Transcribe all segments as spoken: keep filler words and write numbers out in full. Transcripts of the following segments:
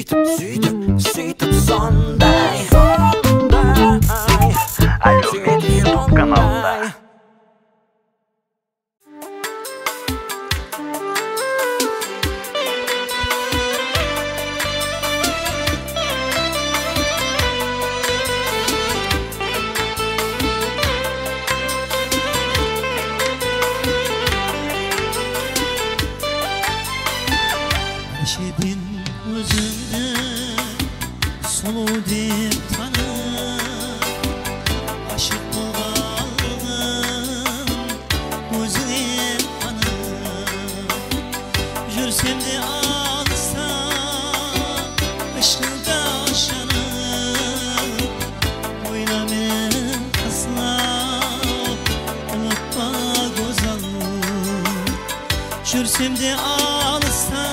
Sóytip, sóytip, sóytip sonday, sonday. Áliwmet YouTube kanalında. Áysheden ózińdi sulıw dep tanıp, ashıq bolǵanlıǵım ózińe anıq. Júrsem de alısta, ıshqıńda janıp, oyla meni aslaw, umıtpa, gózzal. Júrsem de alısta,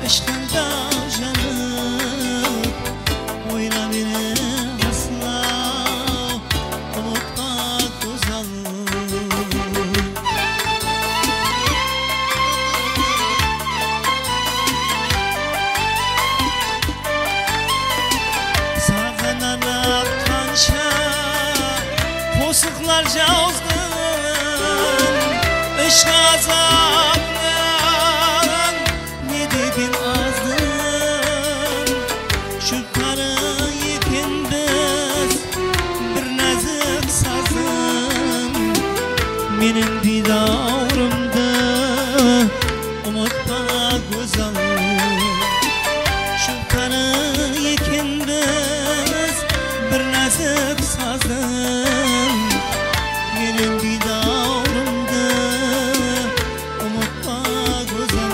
ıshqıńda janıp, oyla meni aslaw, umıtpa, gózzal. Saǵan arnap qansha qosıqlar jazdım, ishq azabınan ne degen azdım. Jup tarı ekenbiz bir názik sazdım. Meniń biydawrımdı umıtpa, gózzal. Jup tarı ekenbiz bir názik sazdım. Meniń biydawrımdı umıtpa, gózzal.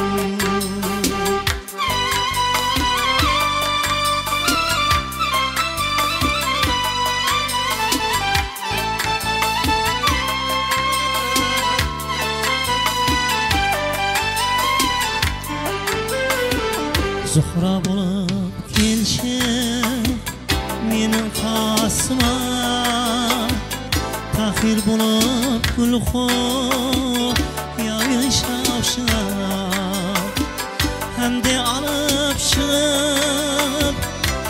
Zuhra bolıp kelshi meniń qasıma, Tahir bolıp gúlxor yayın shapshıǵa, hám de alıp shıǵıp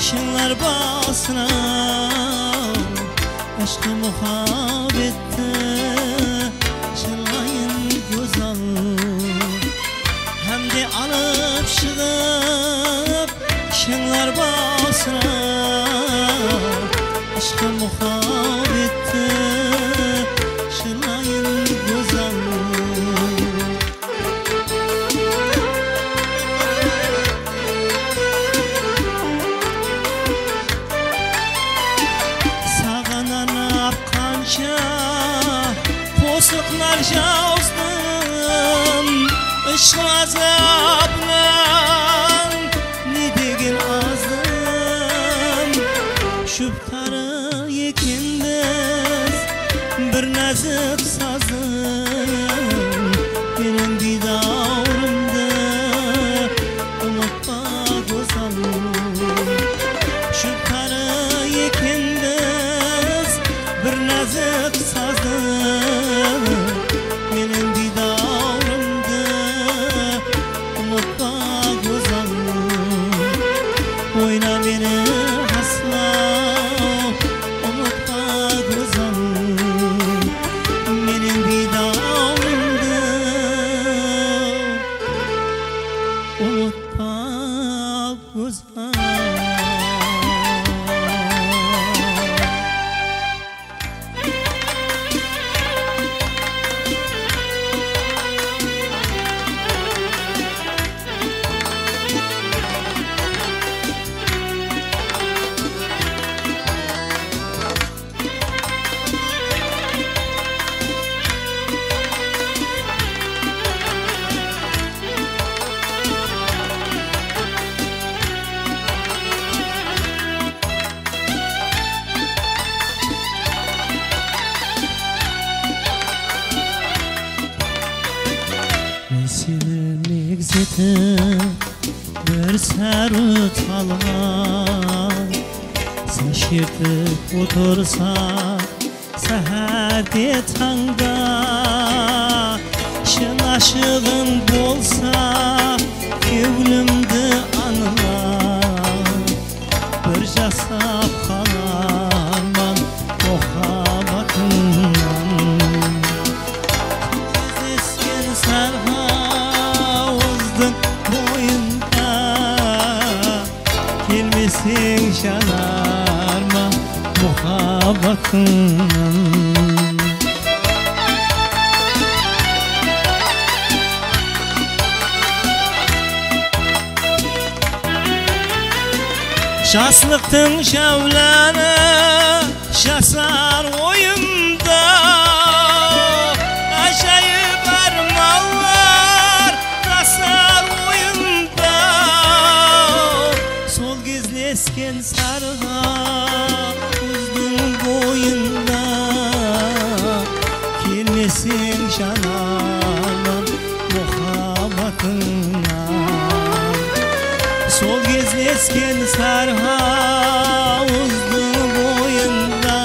shıńlar basına, ashqı muhabbetti jırlayın, gózzal. Hám de alıp shıǵıp shıńlar basına, ashqı muhabbetti jırlayın, gózzal. Saǵan arnap qansha qosıqlar jazdım, ishq azabınan ne degen azdım. Jup tarı ekenbiz bir názik sazdım. Meniń biydawrımdı umıtpa, gózzal. Jup tarı ekenbiz bir názik sazdım. Meniń biydawrımdı umıtpa, gózzal. Oyna meni aslaw, umıtpa, gózzal. Meniń biydawrımdı umıtpa, gózzal. Men seni megzetip bir sarı talǵa, sen shertip otırsań sáhárde, tańda. Shın ashıǵıń bolsa, kewlimdi ańla. muhabbatıńnan. Jaslıqtıń jáwlanı jasar oyımda, ájayıp ármanlar jasar oyımda. Sol gezlesken sarı hawızdıń boyında kelmeseń janarman muhabbatıńnan. Sol gezlesken sarı hawızdıń boyında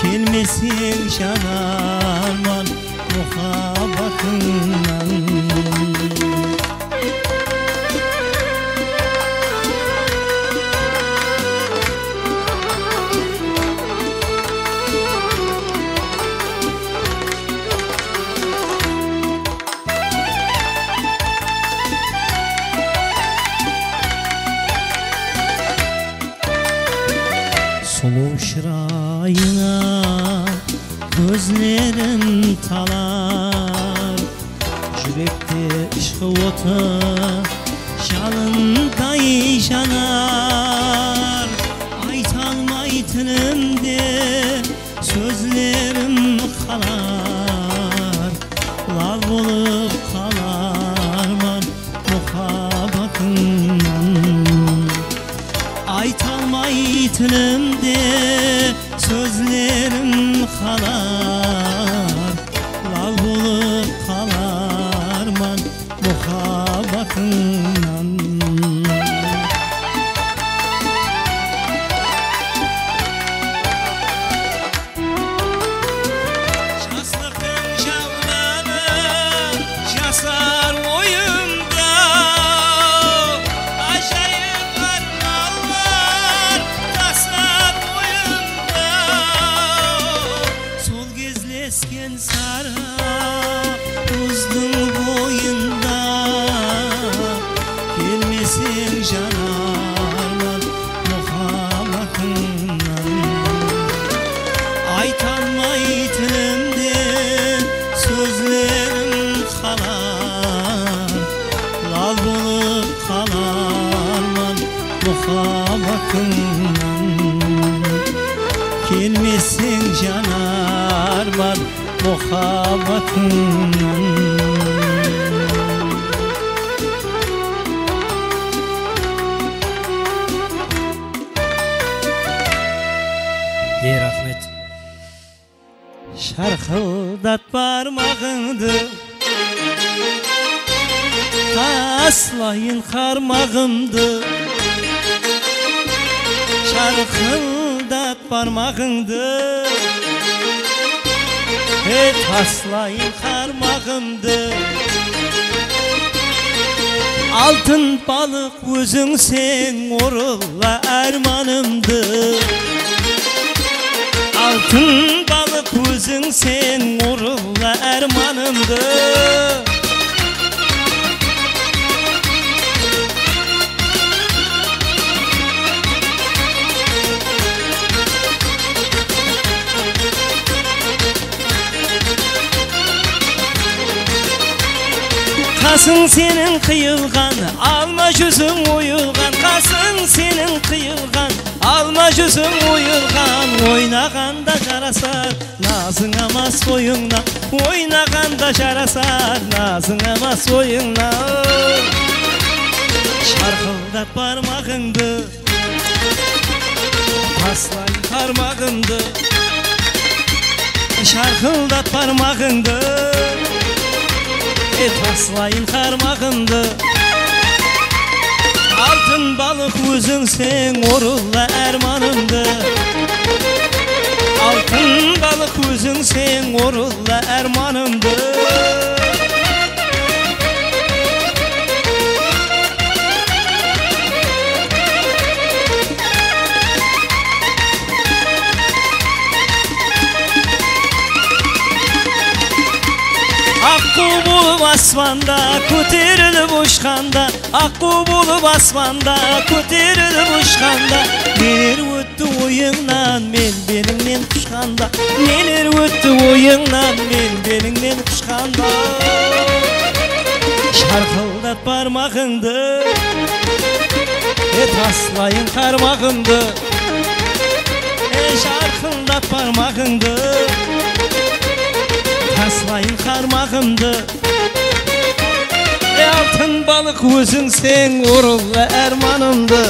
kelmeseń janarman muhabbatıńnan. Sulıw shırayıńa kózlerim talar, júrekte ıshqı otı jalınday janar. Aytalmay tilimde sózlerim qalar, lal bolıp qalarman muhabbatıńnan. Aytalmay tilimde sózlerim qalar, lal bolıp qalarman muhabbatıńnan. Jaslıqtıń jáwlanı jasar oyımda, ájayıp ármanlar jasar oyımda. Sol gezlesken sarı hawızdıń boyında kelmeseń janarman muhabbatıńnan. Aytalmay tilimde sózlerim qalar, lal bolıp qalarman muhabbatıńnan. Kelmeseń janarman muhabbatıńnan. Ey, raxmet. Sharqıldat barmaǵıńdı, taslayın qarmaǵımdı. Sharqıldat barmaǵıńdı, e, taslayın qarmaǵımdı. Altın balıq ózińseń, orınla ármanımdı. Altın balıq ózińseń, orınla ármanımdı. Qasıń seniń qıyılǵan, alma júziń oyılǵan. Qasıń seniń qıyılǵan, alma júziń oyılǵan. Oynaǵanda jarasar nazıńa, mas boyıńa. Oynaǵanda jarasar nazıńa, mas boyıńa. Sharqıldat barmaǵıńdı, taslayın qarmaǵımdı. Sharqıldat barmaǵıńdı, e, taslayın qarmaǵımdı. Altın balıq ózińseń, orınla ármanımdı. Altın balıq ózińseń, orınla ármanımdı. Aqqıw bolıp aspanda kóterilip ushqanda, aqqıw bolıp aspanda kóterilip ushqanda, neler ótti Oyıńnan men belińnen qushqanda, neler ótti oyıńnan men belińnen qushqanda. Sharqıldat barmaǵıńdı, e, taslayın qarmaǵımdı. E, sharqıldat barmaǵıńdı, taslayın qarmaǵımdı. Ey, altın balıq, ózińseń orınlı ármanımdı.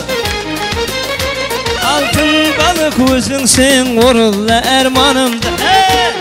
Altın balıq, ózińseń orınlı ármanımdı. Ey!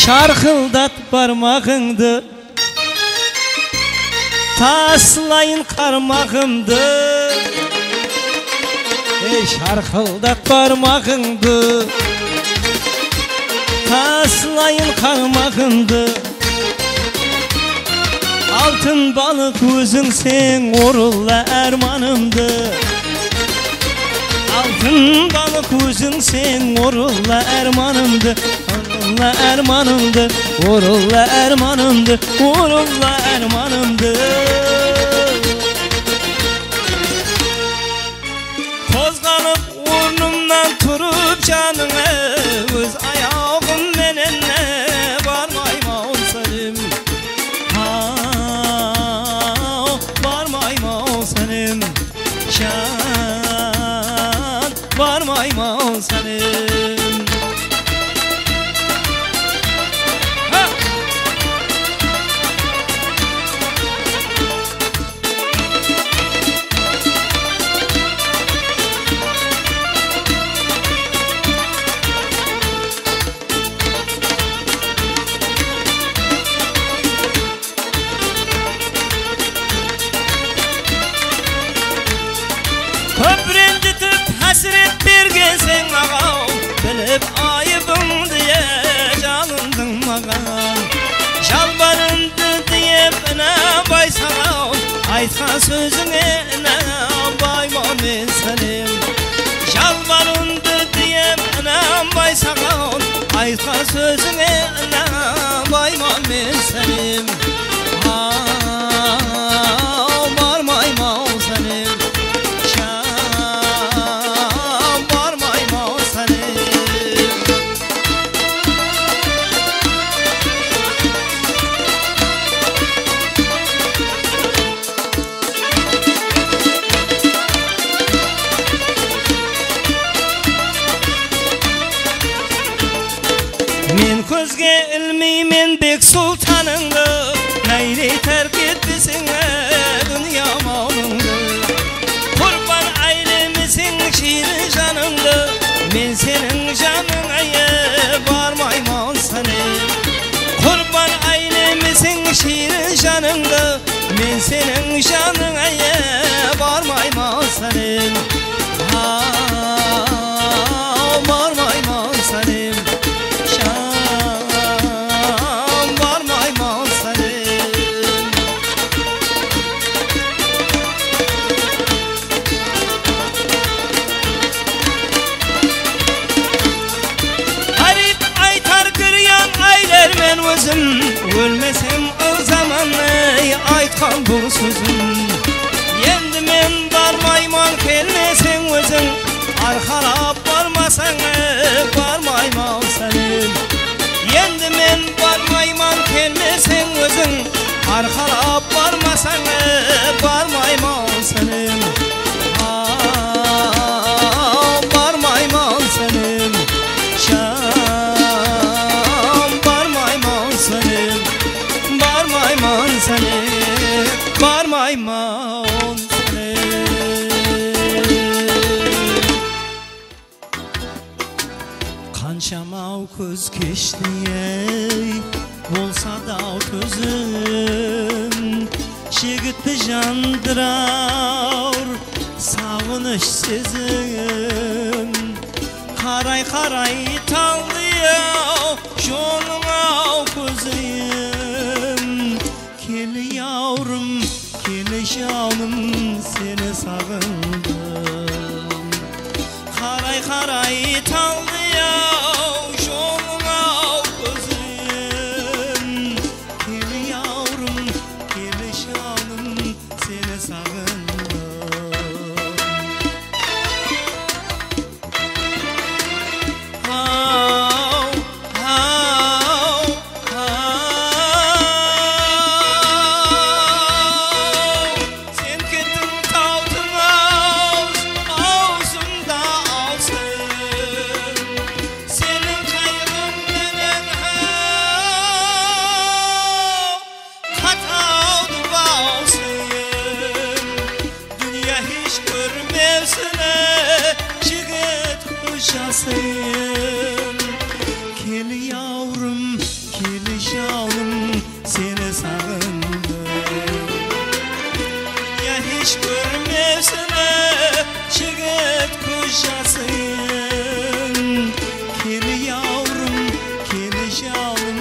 Sharqıldat barmaǵıńdı, taslayın qarmaǵımdı. Ey, sharqıldat barmaǵıńdı, taslayın qarmaǵımdı. Altın balıq, ózińseń orınlı ármanımdı. Altın balıq, ózińseń orınlı ármanımdı. Orınlı ármanımdı, orınlı ármanımdı, orınlı ármanımdı. Qozǵalıp ornımnan turıp janıńa óz ayaǵım menen barmayman sánem. Haw, barmayman sánem. Jan, barmayman sánem. Ha! Kóp renjitip hásiret bergenseń maǵan, bilip ayıbıńdı, e, jalındıń maǵan. Jalbarındı dep inanbay saǵan, aytqan sózińe inanbayman men sánem. Jalbarındı dep inanbay saǵan, aytqan sózińe inanbayman men sánem. Haw, barmayman sánem. Jan, barmayman sánem. Men kózge ilmeymen bek sultanıńdı, náyley tárk etpeseń, e, dúnya malıńdı. Qurban aylemeseń shiyrin janıńdı, men seniń janıńa, e, barmayman sánem. Qurban aylemeseń shiyrin janıńdı, men seniń janıńa, e, barmayman sánem. Haw, barmayman sánem. Jan, barmayman sánem. Ǵárip aytar giryan aylermen ózim, ólmesem ol zaman, ey, aytqan bul sózim. Endi men barmayman, kelmeseń óziń, arqalap barmasań, ey, barmayman sánem. Endi men barmayman, kelmeseń óziń, arqalap barmasań, barmayman sánem. Haw, barmayman sánem. Jan, barmayman sánem. Barmayman sánem. Barmayman sánem. Qanshama-aw kúz keshti-ey, bolsa da-aw tózim, jigitti jandırar saǵınısh sezim. Qaray-qaray taldı-aw, jolıń-aw kózim. Kel, yawrım, kel, janım, seni saǵındım. Qaray-qaray taldı-aw, jolıń-aw kózim. Kel, yawrım, kel, janım, seni saǵındım. Haw, haw, haw. Sen kettiń, tawdıń awzı, awzımda awsın. Seniń qayǵıń menen, haw, qatawdı bawsın. Dúnya hesh kórmewsine, jigit kóz jasın. Kel, yawrım, kel, janım, seni saǵındım. Dúnya hesh kórmewsine, jigit kóz jasın. Kel, yawrım, kel, janım,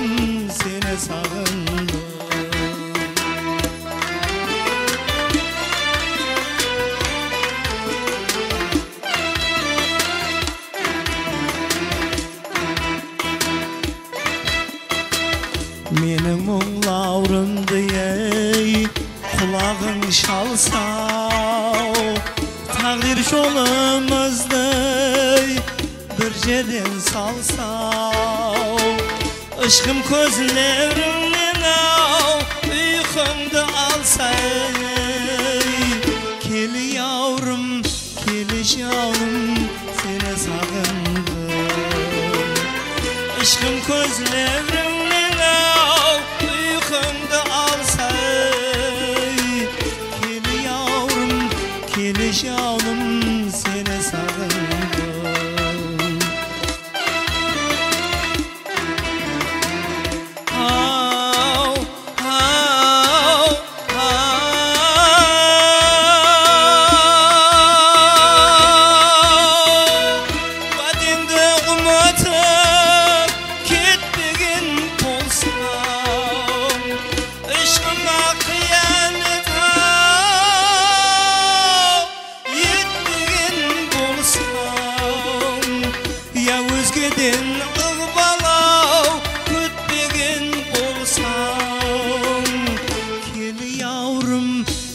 seni saǵındım. Meniń muńlawrımdı, ey, qulaǵıń shalsa-aw, táǵdir jolımızdı, ey, bir jerden salsa-aw. Ishqım kózlerińnen-aw, uyqıńdı alsa, ey. Kel, yawrım, kel, janım, seni saǵındım. Ishqım kózlerińnen-aw, uyqıńdı alsa, ey. Kel, yawrım, kel, janım, seni saǵındım. Haw, haw, haw. Wádeńdi umıtıp ketpegen bolsań, ishqıma qıyanet, haw, etpegen bolsań, ya ózgeden ıǵbal-aw kútpegen bolsań, kel, yawrım,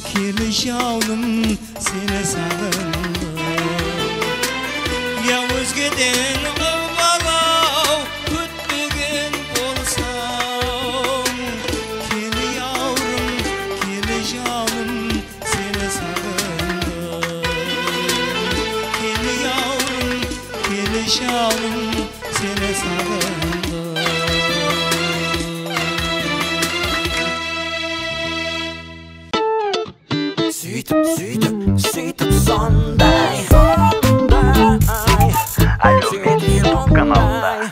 kel, janım, seni saǵındım. Ya ózgeden ıǵbal-aw kútpegen bolsań, kel, yawrım, kel, janım, seni saǵındım. Kel, yawrım, kel, janım, seni saǵındım. Sóytip, sóytip, sóytip sonday. Alo YouTube kanalında.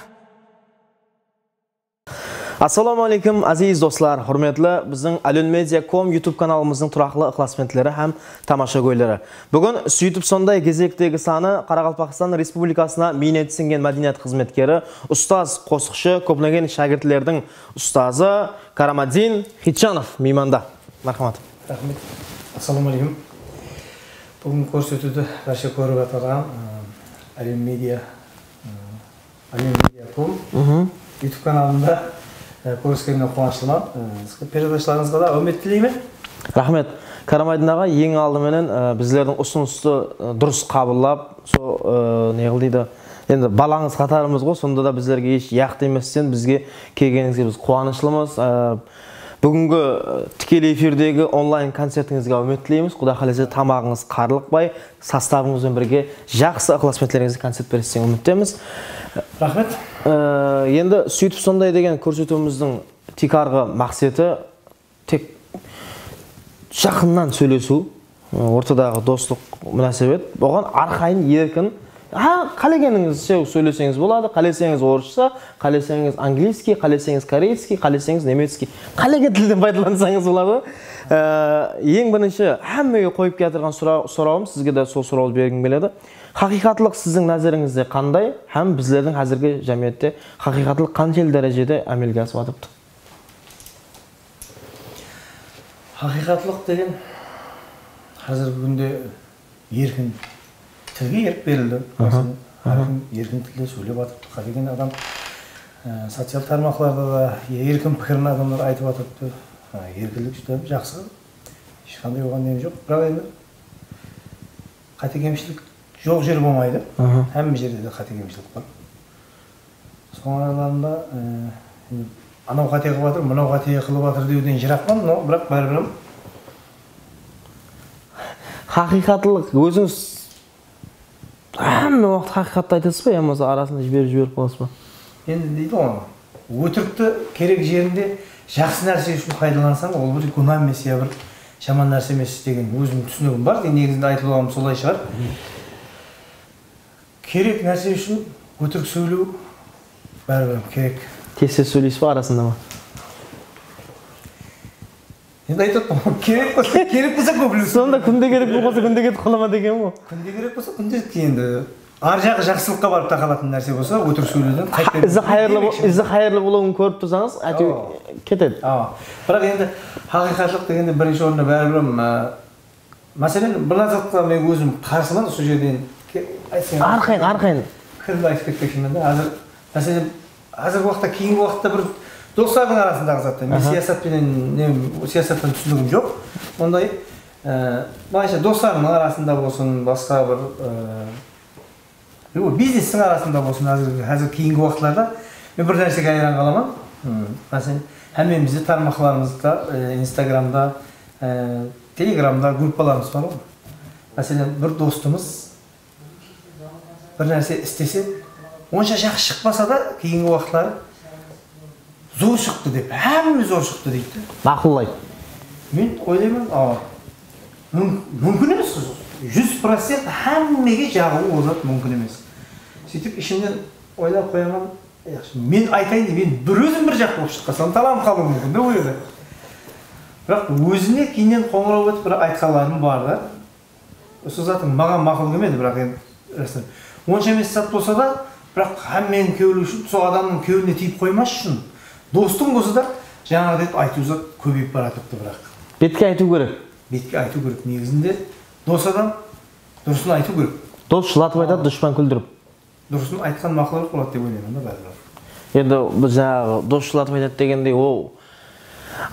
Assalawma aleykum, áziz doslar, húrmetli biziń Alyon Media kom YouTube kanalımızdıń turaqlı ıqlasbentleri hám tamashagóyleri. Búgin Sóytip sonday gezektegi sanı Qaraqalpaqstan Respublikasına miyneti sińgen mádeniyat xızmetkeri, ustaz, qosıqshı, kóplegen shákirtlerdiń ustazı Karamaddin Xitjanov miymanda. Marhamat. Raxmet. Assalawma aleykum. Búgingi kórsetiwdi bárshe kórip atırǵan, ı, Alyon Media, ı, Alyon Media kom YouTube kanalında, e, kóriskenimden quwanıshlıman. E, sizge, peredachalarıńızǵa da áwmet tileymen. Raxmet. Karamaddin aǵa, eń aldı menen, e, bizlerdiń usınıstı, e, durıs qabıllap, so, e, ne qıl deydi, endi balańız qatarımız ǵoy, sonda da bizlerge hesh yaq demesten bizge kelgenińizge biz quwanıshlımız. E, búgingi, e, tikeley efirdegi onlayn koncertińizge áwmet tileymiz. Quda qálese, tamaǵıńız qarlıqpay, sostavıńız benen birge jaqsı ıqlasbentlerińizge koncert beresiz degen úmittemiz. Raxmet. Ee, endi Sóytip sonday degen kórsetiwimizdiń tiykarǵı maqseti tek jaqınnan sóylesiw, ortadaǵı doslıq múnásibet. Oǵan arqayın erkin, ha, qálegenińizshe sóyleseńiz boladı, qáleseńiz orıssha, qáleseńiz angliyskiy, qáleseńiz koreyskiy, qáleseńiz nemetskiy. Qálegen tilden paydalansańız boladı. Ee, eń birinshi hámmege qoyıp kiyatırǵan sora-, sorawım, sizge de sol sorawdı bergim keledi. Haqıyqatlıq siziń názerińizde qanday hám bizlerdiń házirgi jámiyette haqıyqatlıq qanshelli dárejede ámelge asıp atırıptı? Haqıyqatlıq degen házirgi kúnde erkin tilge erk berildi. Aha, aha. Hár kim erkin tilde sóylep atır. Qálegen adam, e, social tarmaqlarda da erkin pikirin adamlar aytıp atırıptı. Ha, erkinlik júdá jaqsı. Hesh qanday oǵan nem joq. Biraq endi qáte-kemshilik joq jer bolmaydı. Aha. Hámme jerde de qáte-kemshilik bar. Soń aralarında, e, endi anaw qáte qılıp atır, mınaw qáte qılıp atır dewden jıraqpan, no, biraq báribir hám. Haqıyqatlıq, ózińiz hámme waqıt haqıyqattı aytasız ba, yamasa arasında jiberip, jiberip qalasız ba? Endi deydi ǵoy, ótirikti kerek jerinde jaqsı nárse ushın paydalansań, ol bir gúna emes ya bir jaman nárse emes degen ózimniń túsinigim bar. Negizinde aytılıwı solay shıǵar. Kerek nárse ushın ótirik sóylew báribir kerek. Tez-tez sóyleysiz ba, arasında ma? Endi aytıp atırman, kerek bolsa, kerek bolsa kóplesip. Sonda kúnde kerek bolsa, kúnde ketip qala ma degen ǵoy. Kúnde kerek bolsa, kúnde endi ar jaǵı jaqsılıqqa barıp taqalatuǵın nárse bolsa, ótirik sóylewden qaytpay. Izi qayırlı bo-, izi qayırlı bolıwın kórip tursańız, áytewir ketedi. Awa. Biraq endi haqıyqatlıq degende birinshi orında báribir, e, Máselen, bir zatqa men ózim qarsıman, usı jerden ke-, aytsam, arqayın, arqayın kirip aytıp ketpekshimán da. Házir, máselen, házirgi waqıtta, keyingi waqıtta bir doslardıń arasındaǵı zatta. Men siyasat penen, ne, siyasattan túsinigim joq. Onday, e, balaysha doslarımnıń arasında bolsın, basqa bir, e, Yoq, biznestiń arasında bolsın, házir, házir keyingi waqıtlarda men bir nársege hayran qalaman. Hmm, máselen, hámmemiz de tarmaqlarımızda, e, Instagramda, e, Telegramda gruppalarımız bar ǵoy. Máselen, bir dostımız bir nárse islese, onsha jaqsı shıqpasa da, keyingi waqıtları zor shıqtı dep, hámme zor shıqtı deydi de. Maqullaydı. Men oylayman, a, mún-, múmkin emes, júz procent hámmege jaǵıwı ol zat múmkin emes. Sóytip ishimnen oylap qoyaman, yaqshı, men aytayın dep, men bir ózim bir jaq bolıp shıqqan, sonda talanıp qalıwı múmkin de ol jerde. Biraq ózine keyninen qońıraw etip bir aytqanlarım bar da. Usı zatıń maǵan maqul kelmedi, biraq endi, rastan, onsha emes zat bolsa da, biraq hámmeniń kewli ushın, sol adamnıń kewline tiyip qoymas ushın, dostıń bolsa da, jańaǵıday aytıw zat kóbeyip baratırıptı, biraq. Betke aytıw kerek. Betke aytıw kerek. Negizinde dos adam durısın aytıw kerek. Dos jılatıp aytadı, dushpan kúldirip. Durısın aytqan maqulıraq boladı dep oylayman da, báribir. Endi biz jańaǵı dos jılatıp aytadı degendey, ol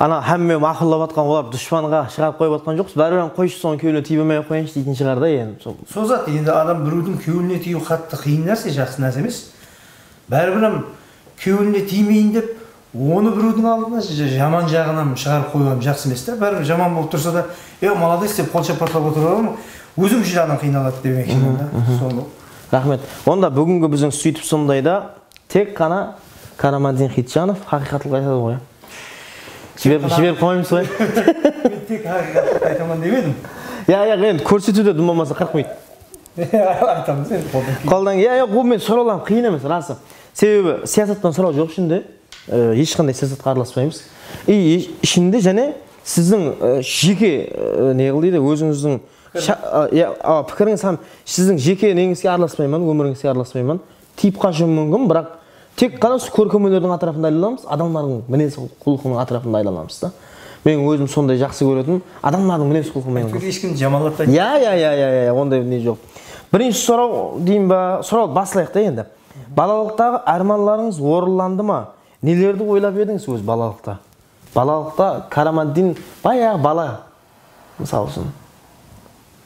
ana hámme maqullap atqan, olar dushpanǵa shıǵarıp qoyıp atqan joqpız. Báribir hám qoyshı, sonıń kewline tiybemey-aq qoyayınshı deytin shıǵar da endi. Sol zat, endi adam birewdiń kewline tiyiw qattı qıyın nárse, jaqsı nárse emes. Báribir hám kewline tiymeyin dep, onı birewdiń aldına ja-, jaman jaǵınan shıǵarıp qoyıw hám jaqsı emes te. Báribir jaman bolıp tursa da, e, molodec dep qol shappatlap otırıp alıwım, ózim ushın janım qıynaladı demekshimán da. Sonı. Raxmet. Onda búgingi biziń sóytip sonday da tek ǵana Karamanddin Xitjanov haqıyqatlıq aytadı ǵoy. Jiberip, jiberip qoyayın solay. Men tek haqıyqatlıq aytaman demedim. Ya, ya, endi kórsetiwde dım bolmasa qırq minut. Aytamız endi qoldan kelgen. Qoldan, ya, ya, bul men sorawlarım qıyın emes, rası. Sebebi siyasattan soraw joq ishinde. E, hesh qanday siyasatqa aralaspaymız. I, ishinde jáne siziń, e, jeke, e, ne qıl deydi, ózińizdiń pikirińiz hám siziń jeke neńizge aralasmayman, ómirińizge aralasmayman. Tiyip qashıwım múmkin, biraq tek ǵana usı kórkem ónerdiń átirapında aylanamız, adamlardıń minez qulqınıń átirapında aylanamız da. Men ózim sonday jaqsı kóretin, adamlardıń minez qulqı menen. Hesh kimdi jamanlap ta. Ya, ya, ya, ya, ya, onday ne joq. Birinshi soraw deyin ba, sorawdı baslayıq ta endi. Balalıqtaǵı ármanlarıńız orınlandı ma? Nelerdi oylap edińiz óz balalıqta? Balalıqta Karamanddin bayaǵı bala, mısal ushın.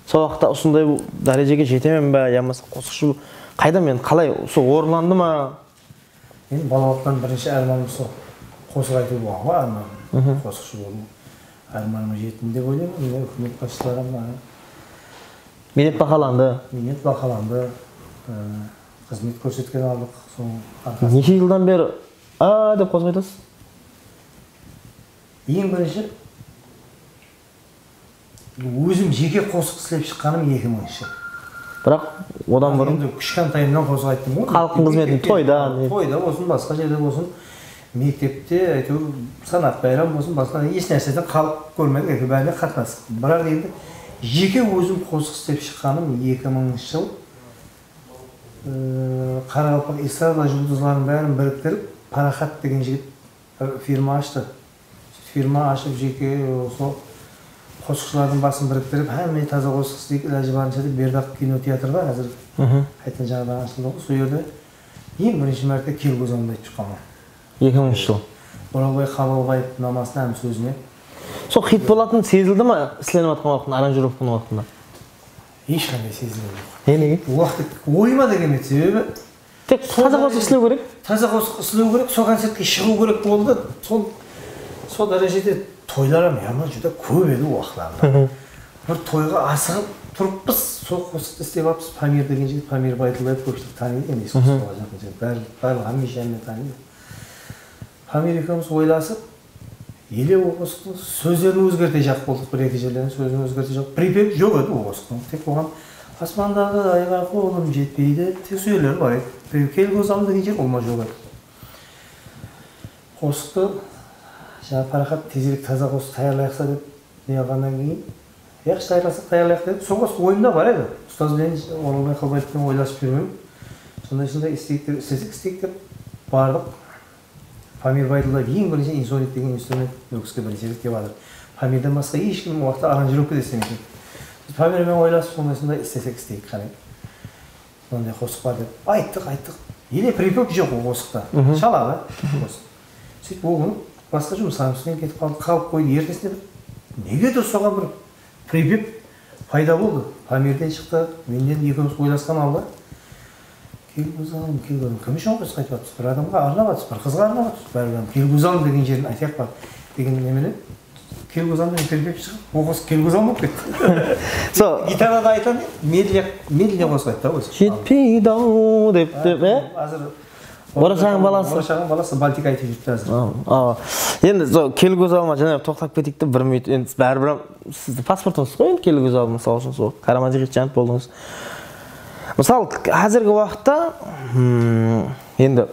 Sol waqıtta usınday dárejege jetemen ba, yamasa qosıqshı, qayda men, qalay, usı orınlandı ma? Endi balalıqtan birinshi ármanım sol. Qosıq aytıw bolǵan ǵoy ármanım. Qosıqshı bolıw ármanıma jettim dep oylayman. Mine, húkimet basshıları mına miynet bahalandı. Miynet bahalandı. Ee, xızmet kórsetken aldıq. Sonıń arqasında. Neshe jıldan beri a dep qosıq aytasız? Eń birinshi ózim jeke qosıq islep shıqqanım eki mıńınshı jıl. Biraq odan burın endi kishkentayımnan qosıq ayttım ǵoy. Xalıqtıń xızmetin toyda, ne? Toyda bolsın, basqa jerde bolsın, mektepte, áytewir, sanat bayram bolsın, basqa hesh nárseden qalıq kórmedik, áytewir, bárine qatnastıq. Biraq endi jeke ózim qosıq islep shıqqanım eki mıńınshı jıl. Ee, Qaraqalpaq estrada juldızların bárin biriktirip, Paraxat degen jigit bir firma ashtı. Firma ashıp, jeke, sol qosıqshılardıń basın biriktirip, hámme taza qosıq isleyik, ilajı barınsha dep, Berdaq kinoteatrda házir qaytadan jańadan ashıldı ǵoy, sol jerde eń birinshi márte Kelgózalımdı aytıp shıqqanman. Eki mıńınshı jıl. Oralbay Qabalbaev namasına hám sózine. Sol xit bolatın sezildi ma, islenip atqan waqtında, aranjirovkanıń waqtında? Hesh qanday sezilgen joq. Ne, nege? Waqtı oyıma da kelmedi, sebebi tek taza qosıq islew kerek. Taza qosıq islew kerek, sol koncertke shıǵıw kerek boldı. Sol, sol dárejede toylar hám yaman júdá kóp edi o waqıtlarda. Bir toyǵa asıǵıp turıppız, sol qosıqtı islep alıppız. Pamir degen jigit, Pamir Baydulbaev, kópshilik tanıydı, endi eski qosıqlarǵa jaqın jigit. Bári, bárligi hámme jánine tanıydı. Pamir ekewimiz oylasıp, ele o qosıqtıń sózlerin ózgertejaq boldıq, bir-eki jerlerin sózin ózgertejaq. Pripev joq edi o qosıqtıń. Tek oǵan "Aspandaǵı ayǵa qolım jetpeydi", tek sol jerleri bar edi. Pripev "Kelgózalım" degen jer ulıwma joq edi. Qosıqtı, jańa Paraxat tezirek taza qosıq tayarlayıqsa dep, ne qılǵannan keyin, "Yaqshı, tayarlasaq tayarlayıq", dedi. Sol qosıq oyımda bar edi. Ustaz benen, Oralbay Qabalbaev penen oylasıp júrgen. Sonday-sonday isteyik dep, islesek isteyik dep bardıq. Pamir Baydulbaev eń birinshi insonit degen instrument Nókiske birinshi ret kep atır. Pamirden basqa hesh kim o waqıtta aranjirovka da islemeydi. Biz Pamir menen oylasıp, sonday-sonday islesek isteyik, qáne. Sonday qosıq bar dep ayttıq, ayttıq. Ele pripev joq o qosıqta. Shaladı qosıq. Sóytip, o kúni basqa jumıslarımız menen ketip qaldı, qalıp qoydı. Ertesinde bir, negedur soǵan bir pripev payda boldı. Pamirden shıqtı, mennen ekewimiz oylasqan halda. "Kelgózalım, Kelgózalım". Kim ushın qosıq aytıp atırmız? Bir adamǵa arnap atırmız, bir qızǵa arnap atırmız. Báribir "Kelgózalım" degen jerin aytayıq pa degen nemeli. "Kelgózalım" degen pripev shıǵıp, o qosıq "Kelgózalım" bolıp ketti. Sol gitarada aytqan, medley, medley qosıq ayttı da ózi. "Jetpeydi-aw" dep, dep, e? Házir Orashaǵan balası. Orashaǵan balası Baltik aytıp júripti házir. Awa, awa. Endi sol "Kelgózalım"a jáne toqtap keteyik te, bir minut. Endi báribir sizdiń pasportıńız ǵoy endi "Kelgózalım", mısal ushın, sol Karaman Jigitjanov boldıńız. Mısal, házirgi waqıtta, hmm, endi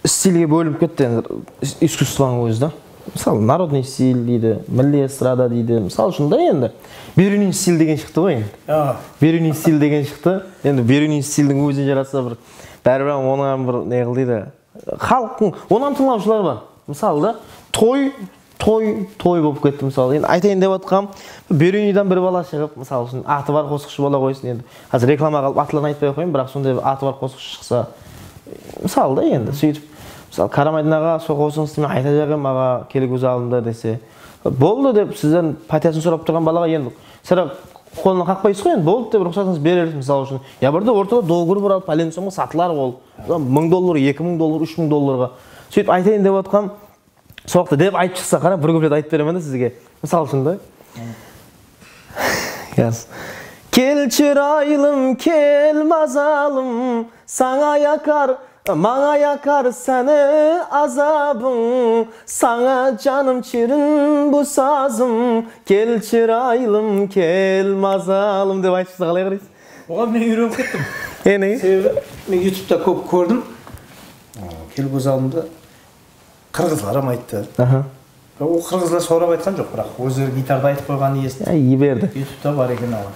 stilge bólinip ketti endi is-, iskusstvanıń ózi de. Mısal, narodnıy stil deydi, milliy estrada deydi. Mısal ushın da endi Biruniy stil degen shıqtı ǵoy endi. Awa. Biruniy stil degen shıqtı. Endi Biruniy stildiń ózine jarasa bir, báribir onıń hám bir ne qıl deydi. Xalıqtıń, onıń hám tıńlawshıları bar. Mısalı da, toy, toy, toy bolıp ketti mısalı. Endi aytayın dep atqanım, Beruniyden bir bala shıǵıp, mısal ushın, atı bar qosıqshı bola qoysın endi. Házir reklama qılıp atların aytpay-aq qoyayın, biraq sonday bir atı bar qosıqshı shıqsa, mısalı da endi, sóytip, mısalı, Karamaydın aǵa, sol qosıǵıńızdı men aytajaq edim, aǵa, Kelgózalımdı dese, boldı dep, sizden patiyasın sorap turǵan balaǵa endi, sirá qolınan qaqpaysız ǵoy endi, boldı dep ruxsatıńızdı berersiz, mısalı ushın. Ya birde ortada dogovor bar, pálen somǵa satılar ol. Mıń dollar, eki mıń dollar, úsh mıń dollarǵa. Sóytip aytayın dep atqanım, sol waqıtta dep aytıp shıqsa, qarań, bir kuplet aytıp beremen de sizge. Mısal ushın da. Yaz. Kel, shıraylım, kel, mazalım, sańa yaqar, mańa yaqar sáni azabıń, sańa janım shirin bu sazım, kel, shıraylım, kel, mazalım, dep aytıp shıqsa, qalay qaraysız? Oǵan men úyrenip kettim. E, nege? Sebebi men YouTube'da kóp kórdim. Aa, Kelgózalımdı qırǵızlar hám ayttı. Aha. Biraq ol qırǵızlar sorap aytqan joq, biraq ózleri gitarda aytıp qoyǵanın esittim. Ya, jiberdi. YouTube'da bar eken aǵa.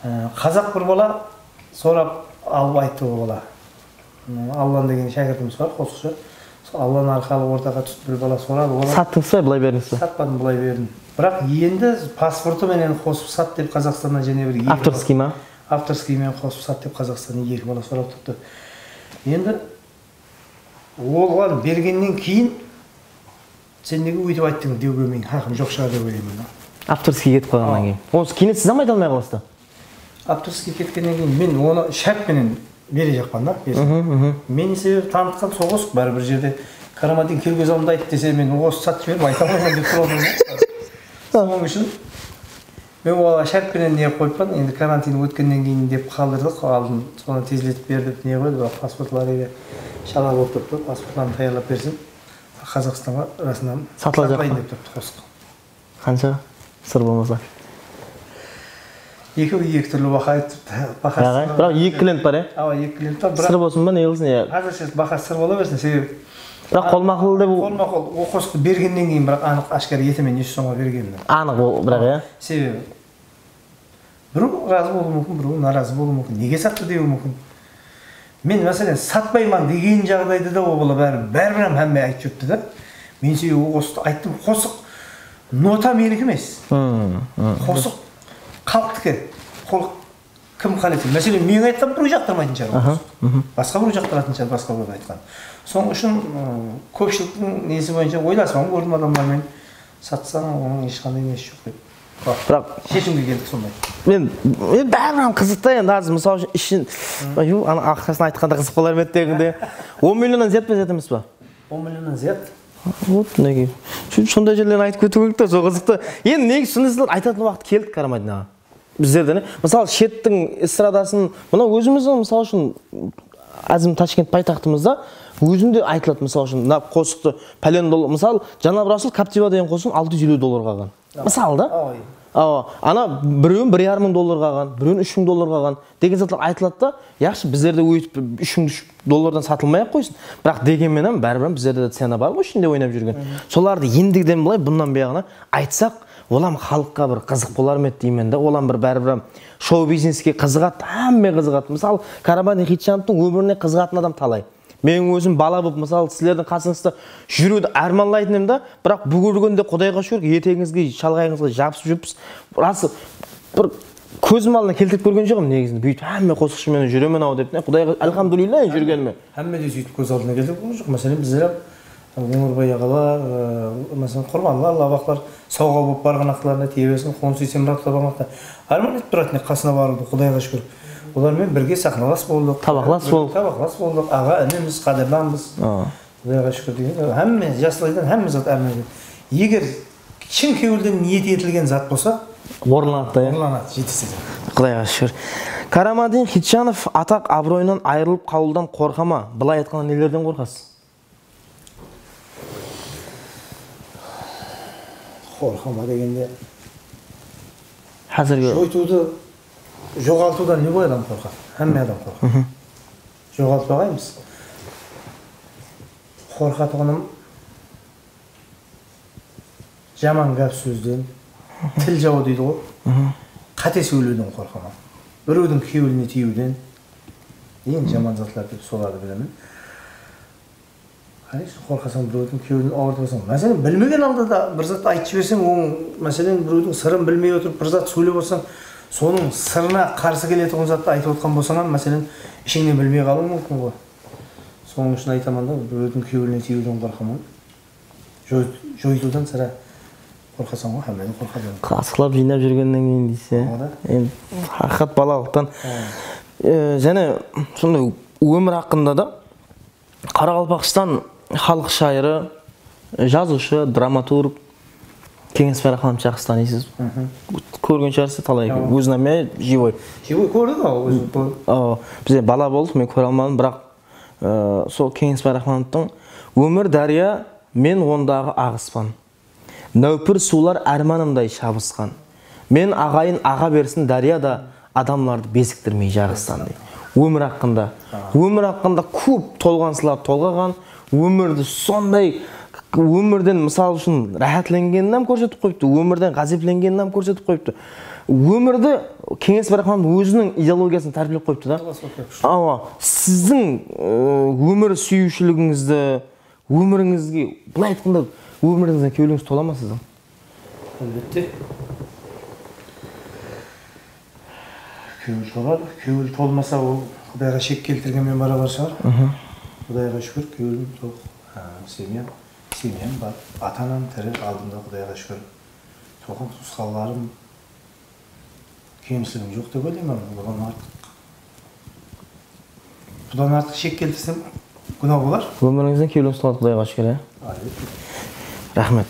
Ee, qazaq bir bala sorap alıp ayttı ol bala. Hmm, Allan degen shákirtimiz bar, qosıqshı. Sol Allan arqalı ortaǵa túsip bir bala soradı, ol bala. Sattıńız ba, bılay berdińiz be? Satpadım, bılay berdim. Biraq endi pasportı menen qosıp sat dep Qazaqstannan jáne bir eki bala. Avtorskiy ma? Avtorskiy menen qosıp sat dep Qazaqstannan eki bala sorap turıptı. Endi oǵan bergennen keyin, "Sen nege óytip ayttıń?" dewge meniń haqım joq shıǵar dep oylayman da. Avtorskiy ketip qalǵannan keyin. Onı keyin siz hám ayta almay qalasız da. Avtorskiy ketkennen keyin men onı shárt penen berejaqpan da, bersin. Mhm, mhm. Meni sebebi tanıtqan sol qosıq, báribir jerde Karamadin Kelgózalımdı ayt dese, men onı sat jiberip ayta almayman dep turıp atırman da. Sonıń ushın men olarǵa shárt penen ne qılıp qoyıppan, endi karantin ótkennen keyin dep qaldırdıq, aldın sonı tezletip ber dep ne qoydı, biraq pasportları ele shala bolıp turıptı, pasportların tayarlap bersem, Qazaqstanǵa rasınan satılayın dep turıptı qosıq. Qansha? Sır bolmasa. Ekewi eki túrli baha aytıp turıptı. Baha sır. Biraq eki klient bar, ya? Awa, eki klient bar, biraq sır bolsın ba, ne qılsın, ya? Házirshe baha sır bola bersin, sebebi biraq qolma-qol dep, qolma-qol, o qosıqtı bergennen keyin, biraq anıq ashkara etemen, neshe somǵa bergenimdi. Anıq ol, biraq, ya? Sebebi birew razı bolıwı múmkin, birew narazı bolıwı múmkin. Nege sattı dewi múmkin. Men, máselen, satpayman degen jaǵdayda da, o bala bári, báribir hám hámme aytıp júripti da. Men sebebi o qosıqtı ayttım, qosıq nota meniki emes. Qosıq xalıqtiki. Xalıq kim qálese. Máselen, meniń aytqanımdı birew jaqtırmaytın shıǵar, o qosıq. Basqa birew jaqtıratın shıǵar, basqa birew aytqanın. Sonıń ushın, ı, kópshiliktiń nesi boyınsha oylasıp hám kórdim adamlar menen. Satsań, onıń hesh qanday nesi joq dep. Biraq sheshimge keldik sonday. Men, men báribir hám qızıqta endi házir, mısal ushın, ishin, yu, ana aqırasın aytqanda qızıq bolar ma edi degende. On millionnan zıyat pa, zıyat emes pa? On millionnan zıyat. Вот, minekey. Sóytip sonday jerlerdi aytıp ketiw kerek ta, sol qızıqtı. Endi nege sonday zatlardı aytatın waqıt keldi, Karamadin aǵa. Bizlerde ne? Mısalı, shettiń estradasın, mına ózimizdiń, mısal ushın, Azim Tashkent paytaxtımızda ózinde aytıladı, mısal ushın, mına qosıqtı pálen dollar, mısal, Janab Rasul Captiva degen qosıqtı altı júz eliw dollarǵa alǵan. Mısal da. Awa. Awa, ana birewin bir jarım mıń dollarǵa alǵan, birewin úsh mıń dollarǵa alǵan degen zatlar aytıladı da, yaqshı, bizlerde óytip úsh mıń dollardan satılmay-aq qoysın. Biraq degen menen hám báribir hám bizlerde de cena bar ǵoy, ishinde oynap júrgen. Solardı endigiden bılay, bunnan buyaǵına aytsaq, olam xalıqqa bir qızıq bolar ma edi deymen da, olam bir báribir hám shou-bizneske qızıǵadı, hámme qızıǵadı. Mısal, Karamadin Xitjanovtıń ómirine qızıǵatın adam talay. Meniń ózim bala bolıp, mısal, sizlerdiń qasıńızda júriwdi ármanlaytın edim da, biraq búgilginde Qudayǵa shúkir, etegińizge, shalǵayıńızǵa jabısıp júrippiz. Rası, bir kózim aldına keltirip kórgen joqpın negizinde, búytip hámme qosıqshı menen júremen-aw dep, ne, Qudayǵa, alhamdulillah, júrgenime. Hámme de sóytip kóz aldına keltirip kórgen joq. Máselen, bizler hám Ómirbay aǵalar, e, máselen, Qurbanlar, Labaqlar sawǵa bolıp barǵan waqıtlarında tiye bersin, Qonıs Eshenmuratlar barǵan waqıtta árman etip turatın edik qasına barıwdı, Qudayǵa shúkir. Olar menen birge saxnalas boldıq. Tabaqlas boldıq. Tabaqlas boldıq. Aǵa, inimiz, qádirlanbız. Qudayǵa shúkir degen. Hámme, jaslaydan hámme zat árman etedi. Eger shın kewilden niyet etilgen zat bolsa, orınlanadı da, ya? Orınlanadı, jetisedi. Qudayǵa shúkir. Karamadin Xitjanov ataq-abıroyınan ayırılıp qalıwdan qorqa ma? Bılay aytqanda, nelerden qorqasız? Qorqa ma degende, házirgi joytıwdı, joǵaltıwdan любой adam qorqadı. Hámme adam qorqadı. Joǵaltpaǵaymız. Qorqatuǵınım jaman gáp sózden, til jaw deydi ǵoy. Qáte sóylewden qorqaman. Birewdiń kewline tiyiwden, eń jaman zatlar dep solardı bilemen. Qáne, qorqasań, birewdiń kewlin awırtıp alsań. Máselen, bilmegen halda da bir zat aytıp jiberseń, oń, máselen, birewdiń sırın bilmey otırıp bir zat sóylep otsań, sonıń sırına qarsı keletuǵın zattı aytıp otqan bolsań hám, máselen, ishińnen bilmey qalıwı múmkin ǵoy. Sonıń ushın aytaman da, birewdiń kewline tiyiwden qorqaman. Joy-, joytıwdan sirá qorqasań ǵoy, hámmeden qorqadı. Qasıqlap jıynap júrgennen keyin deysiz, ya? Awa da. Endi, haqıyqat balalıqtan. E, jáne sonday ómir haqqında da, Qaraqalpaqstan xalıq shayırı, jazıwshı, dramaturg Keńesbay Raxmanovtı jaqsı tanıysız. Kórgen shıǵarsız, talay. Awa. Ózin hám, e, живой. Живой kórdik, awa, ózim kórdim. Awa, bizde bala boldıq, men kóre almadım, biraq, e, sol Keńesbay Raxmanovtıń "Ómir dárya, men ondaǵı aǵıspan. Náwpir suwlar ármanımday shabısqan. Men aǵayın aǵa bersin dárya da, adamlardı beziktirmey jaǵıstan", deydi. Ómir haqqında. Ómir haqqında kóp tolǵanıslar tolǵaǵan, ómirdi sonday, ómirden, mısal ushın, ráhátlengenin hám kórsetip qoyıptı, ómirden ǵázeplengenin hám kórsetip qoyıptı. Ómirdi Keńesbay Raxmanov óziniń ideologiyasın tárbielep qoyıptı da. Filosofiya. Awa, siziń, e, ómir súyiwshiligińizdi, ómirińizge, bılay aytqanda, ómirińizden kewlińiz tola ma siziń? Álbette. Kewil toladı. Kewil tolmasa, ol Qudayǵa shek keltirgenmen barabar shıǵar. Qudayǵa shúkir, kewilim toq. Ha, semyam, semyam bar. Ata-anam tiri, aldımda, Qudayǵa shúkir. Tuwǵan-tuwısqanlarım, kemshiligim joq dep oylayman, budan artıq, budan artıq shek keltirsem, gúna bolar. Ómirińizden kewlińiz toladı, Qudayǵa shúkir, ya. Álbette. Raxmet.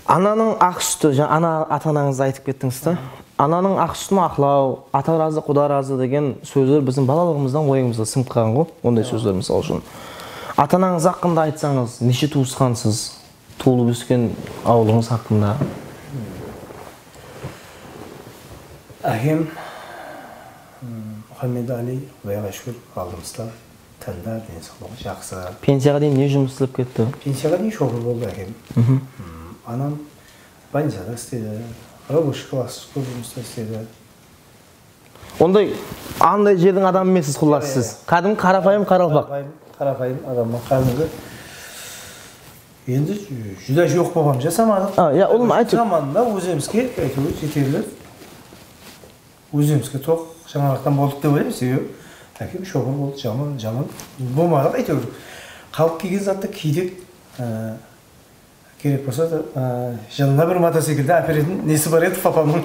Ananıń aq súti, jańa ana, ata-anańızdı aytıp kettińiz da. Ananıń aq sútin aqlaw, ata razı, quda razı degen sózler biziń balalıǵımızdan oyıńımızǵa sińip qalǵan ǵoy, onday sózler, mısal ushın. Ata-anańız haqqında aytsańız, neshe tuwısqansız? Tuwılıp ósken awılıńız haqqında. Ákem, ım, Muxammed Ali, Qudayǵa shúkir, aldımızda, tindar, densawlıǵı jaqsı. Pensiyaǵa deyin ne jumıs islep ketti? Pensiyaǵa deyin shofır boldı ákem. Im, anam bolnicada isledi, rabochiy klass korpusında isledi. Onday, anday jerdiń adamı emessiz, qullası, siz. Qádimgi qarapayım qaraqalpaq. Qarapayım, qarapayım adamman, qádimgi. Endi júdá juwıq bolǵan, jasamadıq. A, ya, ul aytıp. Zamanında ózimizge, áytewir, jeterli. Ózimizge toq jańalıqtan boldıq dep oylayman, sebebi ákem shopır boldı, jaman, jaman bolmadıq, áytewir. Xalıq kiygen zattı kiydік, e, kerek bolsa da, e, jılına bir motocikldi áperetin nesi bar edi papamnıń.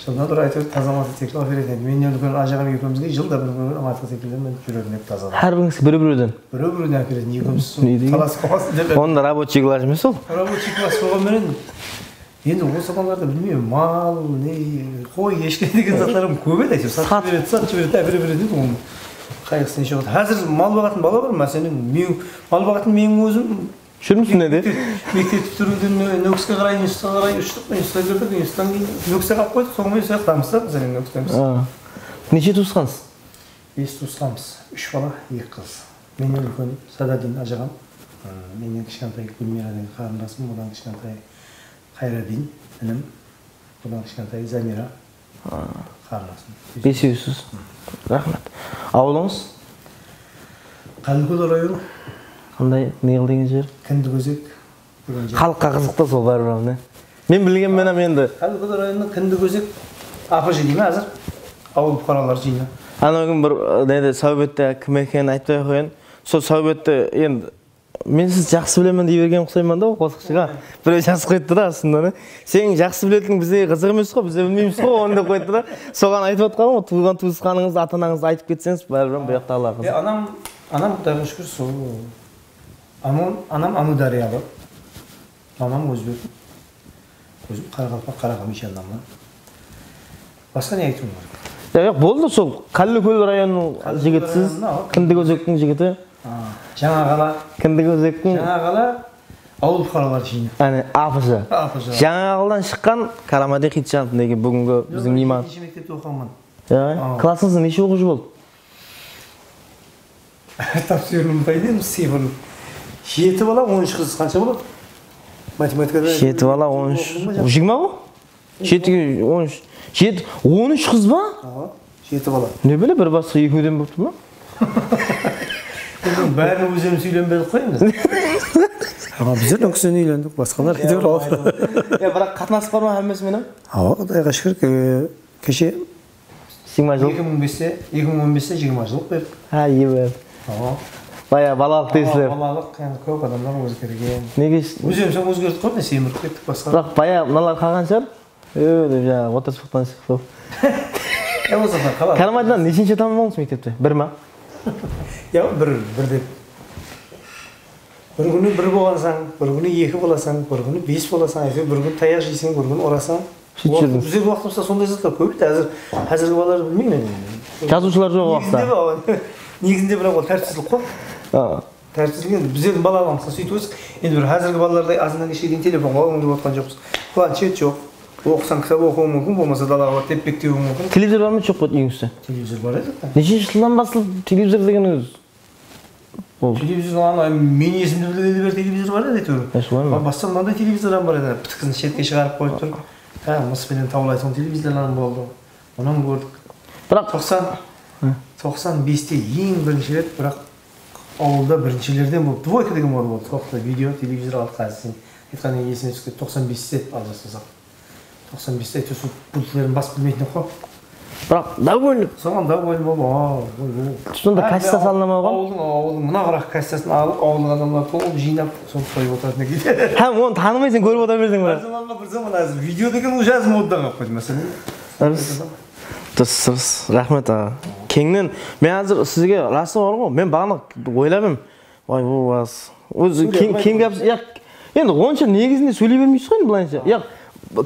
Jılına bir, áytewir, taza motocikl áperetin edi. Mennen úlken ájaǵam ekewimizge jılda bir, bir motociklden minip júretin edi taza. Hár birińizge birew-birewden? Birew-birewden áperetin, ekewimiz talasıp qalasın dep. Onda rabochiy klass emes ol? Rabochiy klass bolǵan menen. Endi o zamanlarda, bilmeymen, mal, ne, qoy, eshki degen zatlar hám kóp edi, áytewir, satıp jiberedi, satıp jiberedi, ápere beredi edi onı. Qayǵısı neshe boldı. Házir mal baǵatın bala bar ma? Seniń, men, mal baǵatın meniń ózim. Júrmisin ne de? Mektep, mektep pitiriwden Nókiske qaray, institutqa qaray ushtıq, institutqa kirdik, instituttan keyin Nókiske qalıp qoydıq, sońınan usıyaqtamız da, biz ele Nókistemiz. A. Neshe tuwısqansız? Bes tuwısqanbız. Úsh bala, eki qız. Mennen úlken Sadadin ájaǵam, ı, mennen kishkentay Gúlmira degen qarındasım, odan kishkentay Qayradin, inim, odan kishkentay Zamira, qarındasım. Besewsiz. Raxmet. Awılıńız? Qanlıkól rayonı. Qanday, ne qıl degen jer? Kindigózek degen jer. Xalıqqa qızıq ta sol báribir, ne? Men bilgenmen hám endi. Qanlıkól rayonınıń Kindigózek A P J deymen házir. Awıl puqaraları jıyını. Anaw kún bir, e, nede, sáwbette kim ekenin aytpay-aq qoyayın. Sol sáwbette endi Men sizdi jaqsı bilemen dey bergen uqsayman da, ol qosıqshıǵa. Birew jazıp qoyıptı da astında, ne? Seniń jaqsı biletuǵıń bizge qızıq emes ǵo, biz de bilmeymiz ǵo onı dep qoyıptı da. Soǵan aytıp atqanım ǵo, tuwǵan tuwısqanıńızdı, ata-ananızdı aytıp ketseniz, báribir buyaqtaǵılar qızıq. E, anam, anam, Qudayǵa shúkir, sol. Anam, anam Ámiwdáryalı. Mamam ózbek. Ózim qaraqalpaq, Qaraqalpaqstannan. Basqa ne aytıwım kerek? Ya, yoq, boldı, sol Qállikól rayonınıń jigitisiz, Kindigózektiń jigiti. A, Jańaqala. Kindigózektiń. Jańaqala, awıl puqaraları jıyını. Áne, A P J. A P J. Jańaqaladan shıqqan Karamadi Xitjanov, minekey, búgingi biziń miyman. Jetinshi mektepte oqıǵanman. Ya, klasıńızda neshe oqıwshı boldı? Tap sóyrin umıtayın dedim, sıfır. Jeti bala, on úsh qız, qansha boladı? Matematikada. Jeti bala, on úsh, jigirma ǵo? Jetige on úsh. Jeti, on úsh qız ba? Awa, jeti bala. Ne bile, bir basqa ekewden bolıptı ma? Bárine ózimiz úylenbedik ǵoy endi. Ama bizler Nókisten úylendik, basqalar áytewir. Ya, biraq qatnasıq bar ma hámmesi menen? Awa, Qudayǵa shúkir, ke-, keshe Jigirma jıl. Eki mıń beste, eki mıń on beste jigirma jıl berdik. Ha, iye berdik. Awa. Baya balalıqta esler. Awa, balalıq, endi kóp adamlar ózgergen. Nege? Ózimiz hám ózgerdik ǵoy, endi semirip kettik basqa. Biraq baya mınalar qalǵan shıǵar. Ö, dep jańa otırıspaqtan shıǵıp sol. Ya, bolsa da qaladı. Karamadinnan neshinshi tamam boldıńız mektepte? Bir ma? Ya, bir, bir dep. Bir kúni bir bolasań, bir kúni eki bolasań, bir kúni bes bolasań, áytewir bir kúni tayaq jeyseń, bir kúni urasań. Sóytip júrdińiz. Bizlerdiń waqtımızda sonday zatlar kóp edi, házir, házirgi balalar bilmeymen. Jazıwshılar joq o waqıtta. Negizinde, negizinde biraq ol tártipsizlik ǵo. A. Tártipsizlik endi bizlerdiń balalıǵımızda sóytip óstik. Endi bir házirgi balalarday azannan keshke deyin telefonǵa ońdap otırǵan joqpız. Planshet joq. Oqısań, kitap oqıwıń múmkin, bolmasa dalaǵa barıp tepbek tebiyim múmkin. Televizor bar ma, joq pa edi úyińizde? Televizor bar edi. Neshinshi jıldan baslap televizor degenińiz? Bol. Televizor, ana, men esimde bilgende beri televizor bar edi, áytewir. E, solay ma? Ba-, basta mınanday televizor hám bar edi, pitiksin shetke shıǵarıp qoyıp turıp. Há, mıs penen tawlaytuǵın televizorlar hám boldı. Onı hám kórdik. Biraq toqsan, toqsan beste eń birinshi ret, biraq awılda birinshilerden bolıp, dvoyka degen moda boldı. Toqta video, televizor aldı, házir sen aytqannan keyin esime túsip ketti, toqsan beste aljaspasaq. Toqsan beste, áytewir, sol pultlerin basıp bilmeytin edi ǵo. Biraq довольный. Soǵan довольный boldım. Aa, oy, oy. Sonda kasseta salına ma oǵan? Awıldıń, awıldıń mına qıraq kassetasın alıp, awıldıń adamları tolıp jıynap, sonı qoyıp otıratuǵın eken. Hám onı tanımaysań, kórip otıra berseń, biraq. Bir zaman, bir zaman házir video degen ujaz modadan qalıp qoydı, máselen. Durıs. Durıs, durıs. Raxmet, aǵa. Keńnen, men házir sizge, rası bar ǵo, men baǵana oylap edim. Vay, o, az. Ózi kim, kim gáp, ya, endi onsha negizinde sóyley bermeysiz ǵoy, endi, bılayınsha. Ya,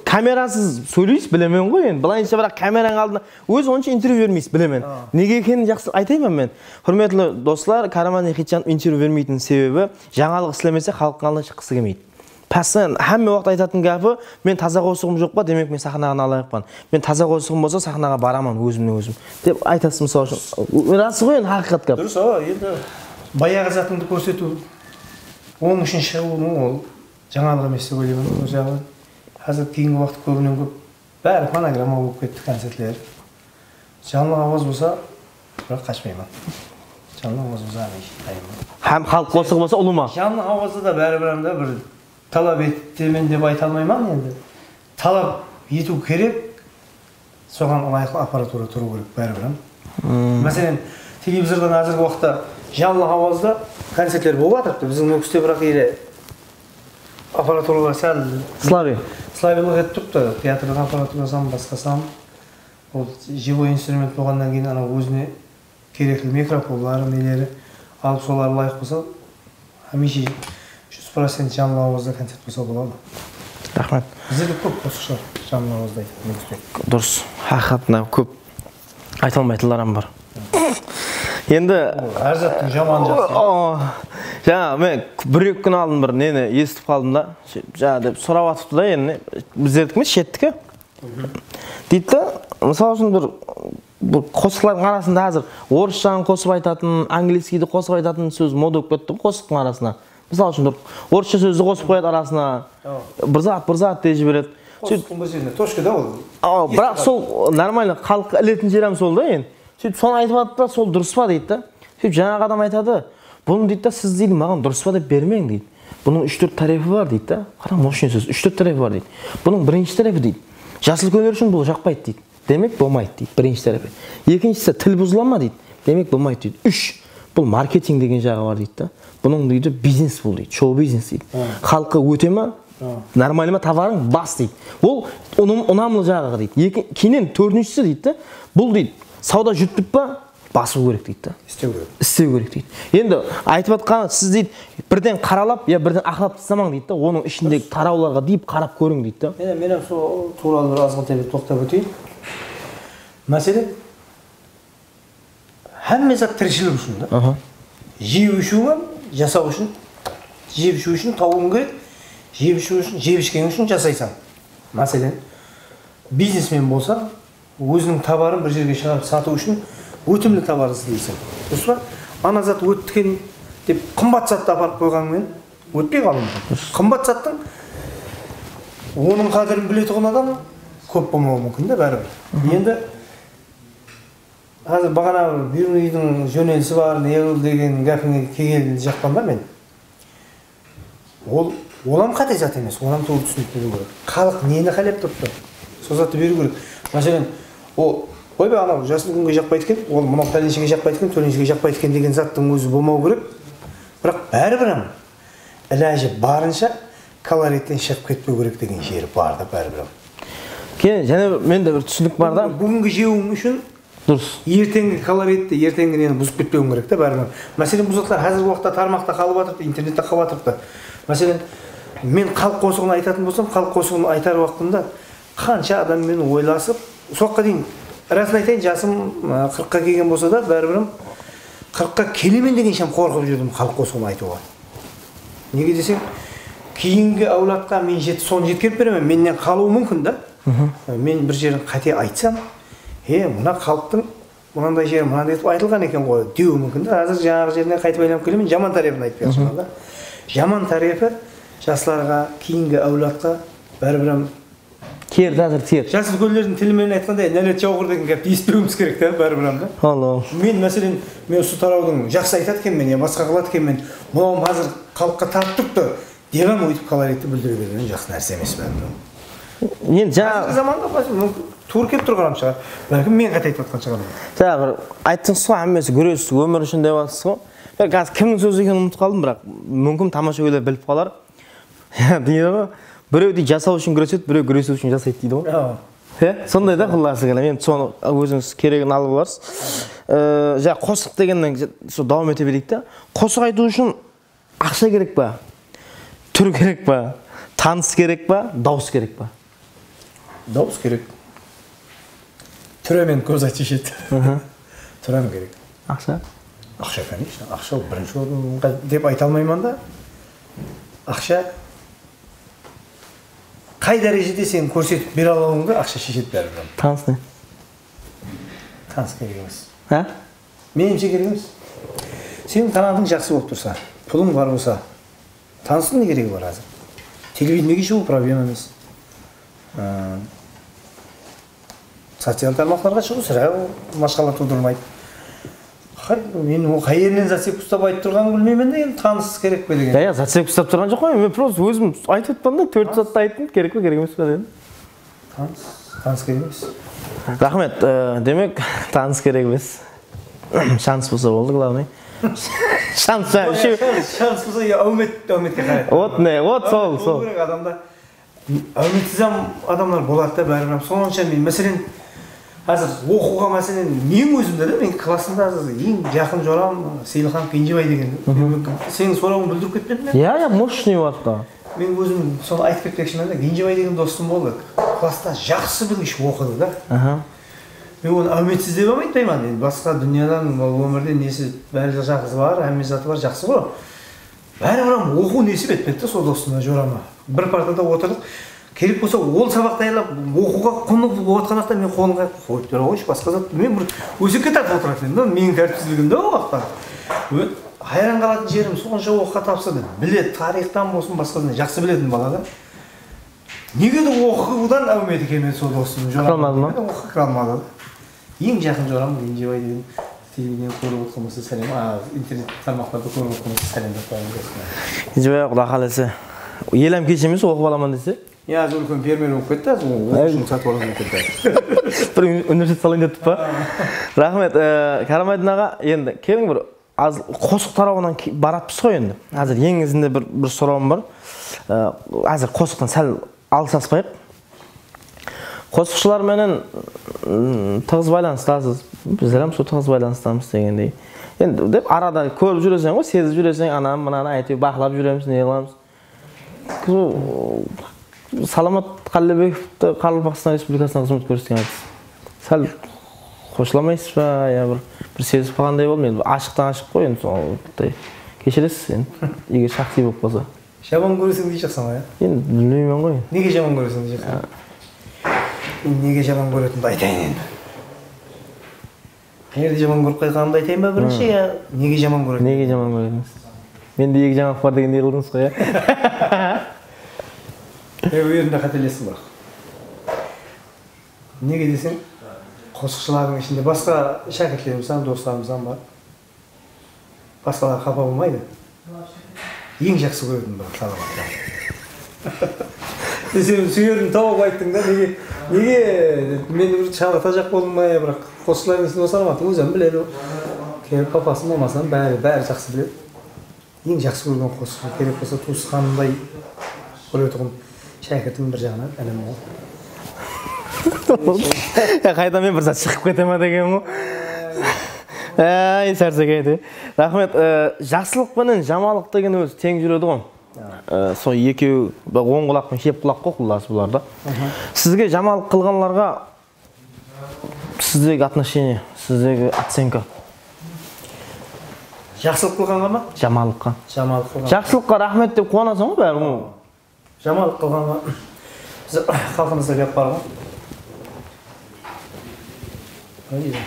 kamerasız sóyleysiz, bilemen ǵoy, endi, bılayınsha, biraq, kamerańıń aldına ózi onsha intervyu bermeysiz, bilemen. Nege ekenin jaqsı aytayın ba men? Húrmetli doslar, Karamadin Xitjanov intervyu bermeytin sebebi, jańalıq islemese, xalıqtıń aldına shıqqısı kelmeydi. Постоянно, hámme waqıt aytatın gápi, men taza qosıǵım joq pa, demek, men saxnaǵa nalayiqpan. Men taza qosıǵım bolsa, saxnaǵa baraman, ózimnen ózim. Dep aytasız, mısal ushın. Rası ǵoy, endi, haqıyqat gáp. Durıs, awa, endi bayaǵı zatıńdı kórsetiw, onıń ushın shıǵıwıń ol jańalıq emes dep oylayman, óz jaǵınan. Házir keyingi waqıt kóbinen kóp bári fonogramma bolıp ketti, koncertler. Janlı hawaz bolsa, biraq qashpayman. Janlı hawaz bolsa, hámiyshe tayınman. Hám xalıq qosıǵı bolsa, ulıwma. Janlı hawazda da báribir anda bir talap etemen dep ayta almayman endi. Talap etiw kerek, soǵan ılayıqlı apparatura turıw kerek báribir hám. Máselen, televizordan házirgi waqıtta janlı hawazda koncertler bolıp atırıptı. Biziń Nókiste biraq ele apparaturalar sál Slabıy. Slabiylıq etip turıptı. Teatrdıń apparaturası hám, basqası hám. Ol живой instrument bolǵannan keyin anaw ózine kerekli mikrofonları, neleri alıp solar ılayıq bolsa, hámiyshe júz procent janlı hawazda koncert bolsa boladı. Raxmet. Bizde de kóp qosıqshı janlı hawazda aytqan. Durıs. Haqıyqatında kóp ayta almaytuǵınlar hám bar. Endi hár zattıń jamanı jaqsı. O, jańa men bir-eki kún aldın bir neni esitip qaldım da. Jańa dep sorap atıptı da endi. Bizlerdiki emes, shettiki. Deydi da, mısal ushın bir, bir qosıqlardıń arasında házir orısshanı qosıp aytatın, angliyskiydi qosıp aytatın sóz moda bolıp ketti ǵoy qosıqtıń arasına. Mısal ushın bir orıssha sózdi qosıp qoyadı arasına. Bir zat, bir zat dep jiberedi. Qosıqtıń bir jerinde tochka da ol. Awa, biraq sol normalno xalıqqa iletin jeri hám sol da endi. Sóytip sonı aytıp atır da, sol durıs pa deydi da. Sóytip jańaǵı adam aytadı, bunı deydi da, siz deydi, maǵan durıs pa dep bermeń deydi. Bunıń úsh-tórt tárepi bar deydi da. Qarań, moshnıy sóz, úsh-tórt tárepi bar deydi. Bunıń birinshi tárepi deydi, jas úlkenler ushın bul jaqpaydı deydi. Demek bolmaydı deydi, birinshi tárepi. Ekinshisi, til buzıla ma deydi. Demek bolmaydı deydi. Úsh, bul marketing degen jaǵı bar deydi da. Bunıń deydi, biznes bul deydi, shou-biznes deydi. Xalıqqa óte ma, normalno tovarıń bas deydi. Ol unam-, unamlı jaǵı deydi. Eki, keyin tórtinshisi deydi da, bul deydi, sawda júripti pa, basıw kerek deydi da. Islew kerek. Islew kerek deydi. Endi aytıp atqanı, siz deydi, birden qaralap ya birden aqlap taslamań deydi da, onıń ishindegi tarawlarǵa deyip qarap kóriń deydi da. Mine, men hám sol tuwralı bir azǵantay bir toqtap óteyin. Máselen, hámme zat tirishilik ushın da. Aha. Jep ishiw hám jasaw ushın, jep ishiw ushın tawıwıń kerek, jep ishiw ushın, jep ishkeniń ushın jasaysań. Máselen, biznesmen bolsa, óziniń tovarın bir jerge shıǵarıp satıw ushın ótimli tovar izleysań. Durıs pa? Ana zat ótken dep qımbat zattı aparıp qoyǵanıń menen ótpey qalıwı múmkin. Qımbat zattıń onıń qádirin biletuǵın adam kóp bolmawı múmkin de báribir. Endi házir baǵana bir Byurnidiń jónelisi bar, ne qıl degen gápińe kelgen jaqpan da men. Ol, ol hám qáte zat emes, onı hám tuwrı túsinik biliw kerek. Xalıq neni qálep turıptı, sol zattı beriw kerek. Máselen, o, oyba, anaw jas úlkenge jaqpaydı eken, ol mınaw pálenshege jaqpaydı eken, tólenshege jaqpaydı eken degen zattıń ózi bolmawı kerek. Biraq báribir hám ilajı barınsha koloritten shıǵıp ketpew kerek degen jeri bar da báribir hám. Keyin jáne bir, mende bir túsinik bar da. Búgingi jewiń ushın durıs. Erteńgi kolorit te, erteńgi neni buzıp ketpewiń kerek te báribir. Máselen, bul zatlar házirgi waqıtta tarmaqta qalıp atırıptı, internette qalıp atırıptı. Máselen, men xalıq qosıǵın aytatın bolsam, xalıq qosıǵın aytar waqtımda qansha adam menen oylasıp, usı waqıtqa deyin, rasın aytayın, jasım, ı, qırqqa kelgen bolsa da, báribir qırqqa kelemen degenshe qorqıp júrdim xalıq qosıǵın aytıwǵa. Nege deseń, keyingi áwladqa men jet-, sonı jetkerip beremen, mennen qalıwı múmkin da. Men bir jerin qáte aytsam, he, mına xalıqtıń mınanday jeri, mınanday etip aytılǵan eken ǵoy, dewi múmkin da. Házir jańaǵı jerine qaytıp aylanıp kelemen, jaman tárepin aytıp berip atırman da. Jaman tárepi jaslarǵa, keyingi áwladqa báribir hám Terdi, házir terdi. Jas úlkenlerdiń tili menen aytqanda, nálet jawǵır degen gápti esitpewińiz kerek te, báribir hám da. Al, al. Men, máselen, men usı tarawdıń jaqsı aytadı ekenmen, ya basqa qıladı ekenmen, mınawım házir xalıqqa tartıp turıptı, dep hám óytip koloritti bildire bergen jaqsı nárse emes, báribir hám. Endi jańa Házirgi zamanda, bálkim, múmkin, tuwrı kelip turǵan hám shıǵar. Bálkim, men qáte aytıp atqan shıǵarman. Jańa bir ayttıńız ǵoy, hámmesi gúres, ómir ushın dep atırsız ǵoy. Men házir kimniń sózi ekenin umıtıp qaldım, biraq múmkin tamashagóyler bilip qalar. Deydi ǵoy, birew deydi, jasaw ushın gúresedi, birew gúresiw ushın jasaydı deydi ǵoy. Awa. He? Sonday da, qullası kelam. Endi sonı ózińiz keregin alıp alasız. Ee, ja, qosıq degennen sol dawam ete bereyik te. Qosıq aytıw ushın aqsha kerek pa? Túr kerek pa? Tanıs kerek pa? Dawıs kerek pa? Dawıs kerek. Túr hám kóz aytıp sheshedi. Túr hám kerek. Aqsha? Aqsha, конечно. Aqsha ol birinshi orınǵa dep ayta almayman da. Aqsha qay dárejede sen kórsetip bere alıwıńdı aqsha sheshedi báribir. Tanıs ne? Tanıs kerek emes. Há? Menimshe kerek emes. Seniń talantıń jaqsı bolıp tursa, pulıń bar bolsa, tanıstıń ne keregi bar házir? Televideniege shıǵıw problema emes. Aa, Social tarmaqlarǵa shıǵıw sirá mashqala tuwdırmaydı. Qay, men ol qay jerinen zat sepip uslap aytıp turǵanın bilmeymen de, endi tanıs kerek pe degen. Ya, ya, zat sepip uslap turǵan joq ǵoy, men просто ózim aytıp atpan da, tórt zattı ayttım, kerek pe, kerek emes pe dedim. Tanıs, tanıs kerek emes. Raxmet, e, demek, tanıs kerek emes. Shanıs bolsa boldı, главный. Shanıs, sha-, shu- Shanıs, shanıs bolsa, ya, áwmet, áwmetke qaraydı. Ot ne, ot sol, sol. Áwmet kerek adamda. Áwmetsiz hám adamlar boladı da, báribir hám. Sonsha men, máselen, házir oqıwǵa, máselen, meniń ózimde de, meniń klassımda házir eń jaqın joram Seyilxan Kenjebay degen. Seniń sorawıńdı bildirip ketpedim be? Ya, ya, мощный boldı da. Men ózim sonı aytıp ketpekshimen de, Kenjebay degen dostım boldı. Klassta jaqsı bilgis oqıdı da. Aha. Men onı áwmetsiz dep hám aytpayman. Endi basqa dúnyadan, ómirden nesi bári jaqsı bar, hámme zatı bar, jaqsı ǵoy. Báribir hám oqıw nesip etpedi de sol dostıma, jorama. Bir partada otırdıq. Kerek bolsa ol sabaq tayarlap oqıwǵa qunıǵıp otırǵan waqıtta men qolın qayıp qoyıp bere ǵoyshı, basqa zat bilmeymen, bir ósekke tartıp otıratın edim da, meniń tártipsizligim de ol waqıtta. Hayran qalatın jerim, sonsha oqıwǵa tapsırdı. Biledi, tariyxtan bolsın, basqadan jaqsı biletin bala da. Nege de oqıwdan áwmeti kelmedi sol dostımnıń, joram. Kire almadı ma? Oqıwǵa kire almadı. Eń jaqın joram Kenjebay degen, televidenie kórip otırǵan bolsa sálem, a, internet tarmaqlarda kórip otırǵan bolsa sálem dep qoyayın dostıma. Kenjebay aǵa, Quday qálese, el hám kesh emes, oqıp alaman dese. Ya, házir úlken fermer bolıp ketti, házir oqıw ushın satıp alaman dep ketti. Bir uni-, universitet salayın dep turıp pa? Raxmet, e, Karamaydıń aǵa, endi keliń bir Az qosıq tarawınan ki-, baratpız ǵoy endi. Házir eń izinde bir, bir sorawım bar. Á, házir qosıqtan sál alısaspayıq. Qosıqshılar menen, mm, tıǵız baylanıstasız. Bizler hám sol tıǵız baylanıstamız degendey. Endi dep arada kórip júreseń ǵoy, sezip júreseń, ananı, mınanı, áytewir baqlap júremiz, ne qılamız. Kú-, Salamat Qallebekovtı Qaraqalpaqstan Respublikasına xızmet kórsetken aytıs. Sál xoslamaysız ba, ya bir, bir sezip qalǵanday boldım. Endi ashıqtan ashıq ǵoy, endi sonday. Keshiresiz endi, eger shaxsıy bolıp qalsa. Jaman kóreseń deyjaqsań ǵoy, ya? Endi bilmeymen ǵoy. Nege jaman kóreseń deyjaqsań? Ya. Men nege jaman kóretinimdi aytayın endi. Qay jerde jaman kórip qaytqanımdı aytayın ba birinshi, ya nege jaman kóretin? Nege jaman kóredińiz? Mende eki jańalıq bar degendey qıldıńız ǵoy, ya? E, o jerinde qátelestim, biraq. Nege deseń, qosıqshılardıń ishinde basqa shákirtlerimiz hám, doslarımız hám bar. Basqalar qapa bolmaydı. Eń jaqsı kóretin bir Salamattan. Sen, sen shu jerin tawıp ayttıń da, nege, nege, men bir shalıtajaq boldım ba, ya, biraq qosıqlardıń ishinde Salamat ózi hám biledi. Kelip, papası bolmasa hám bári, bári jaqsı biledi. Eń jaqsı kórgen qosıqshı, kerek bolsa tuwısqanımday kóretuǵın shákirtim, bir jaǵınan inim ol. Ya, qayta men bir zat shıǵıp kete ma degen ǵoy. Áy, sársekedi. Raxmet, e, jaqsılıq penen jamanlıq degen ózi teń júredi ǵoy. E, sol ekewi, bir oń qulaq penen shep qulaq ǵoy, qullası bular da. Sizge jamanlıq qılǵanlarǵa sizdegi отношение, sizdegi оценка. Jaqsılıq qılǵanǵa ma? Jamanlıqqa. Jamanlıq qılǵan. Jaqsılıqqa raxmet dep quwanasań ǵoy bári ǵoy. Jamanlıq qılǵanǵa biz xalqımızda gáp bar ǵoy. Ne deydi?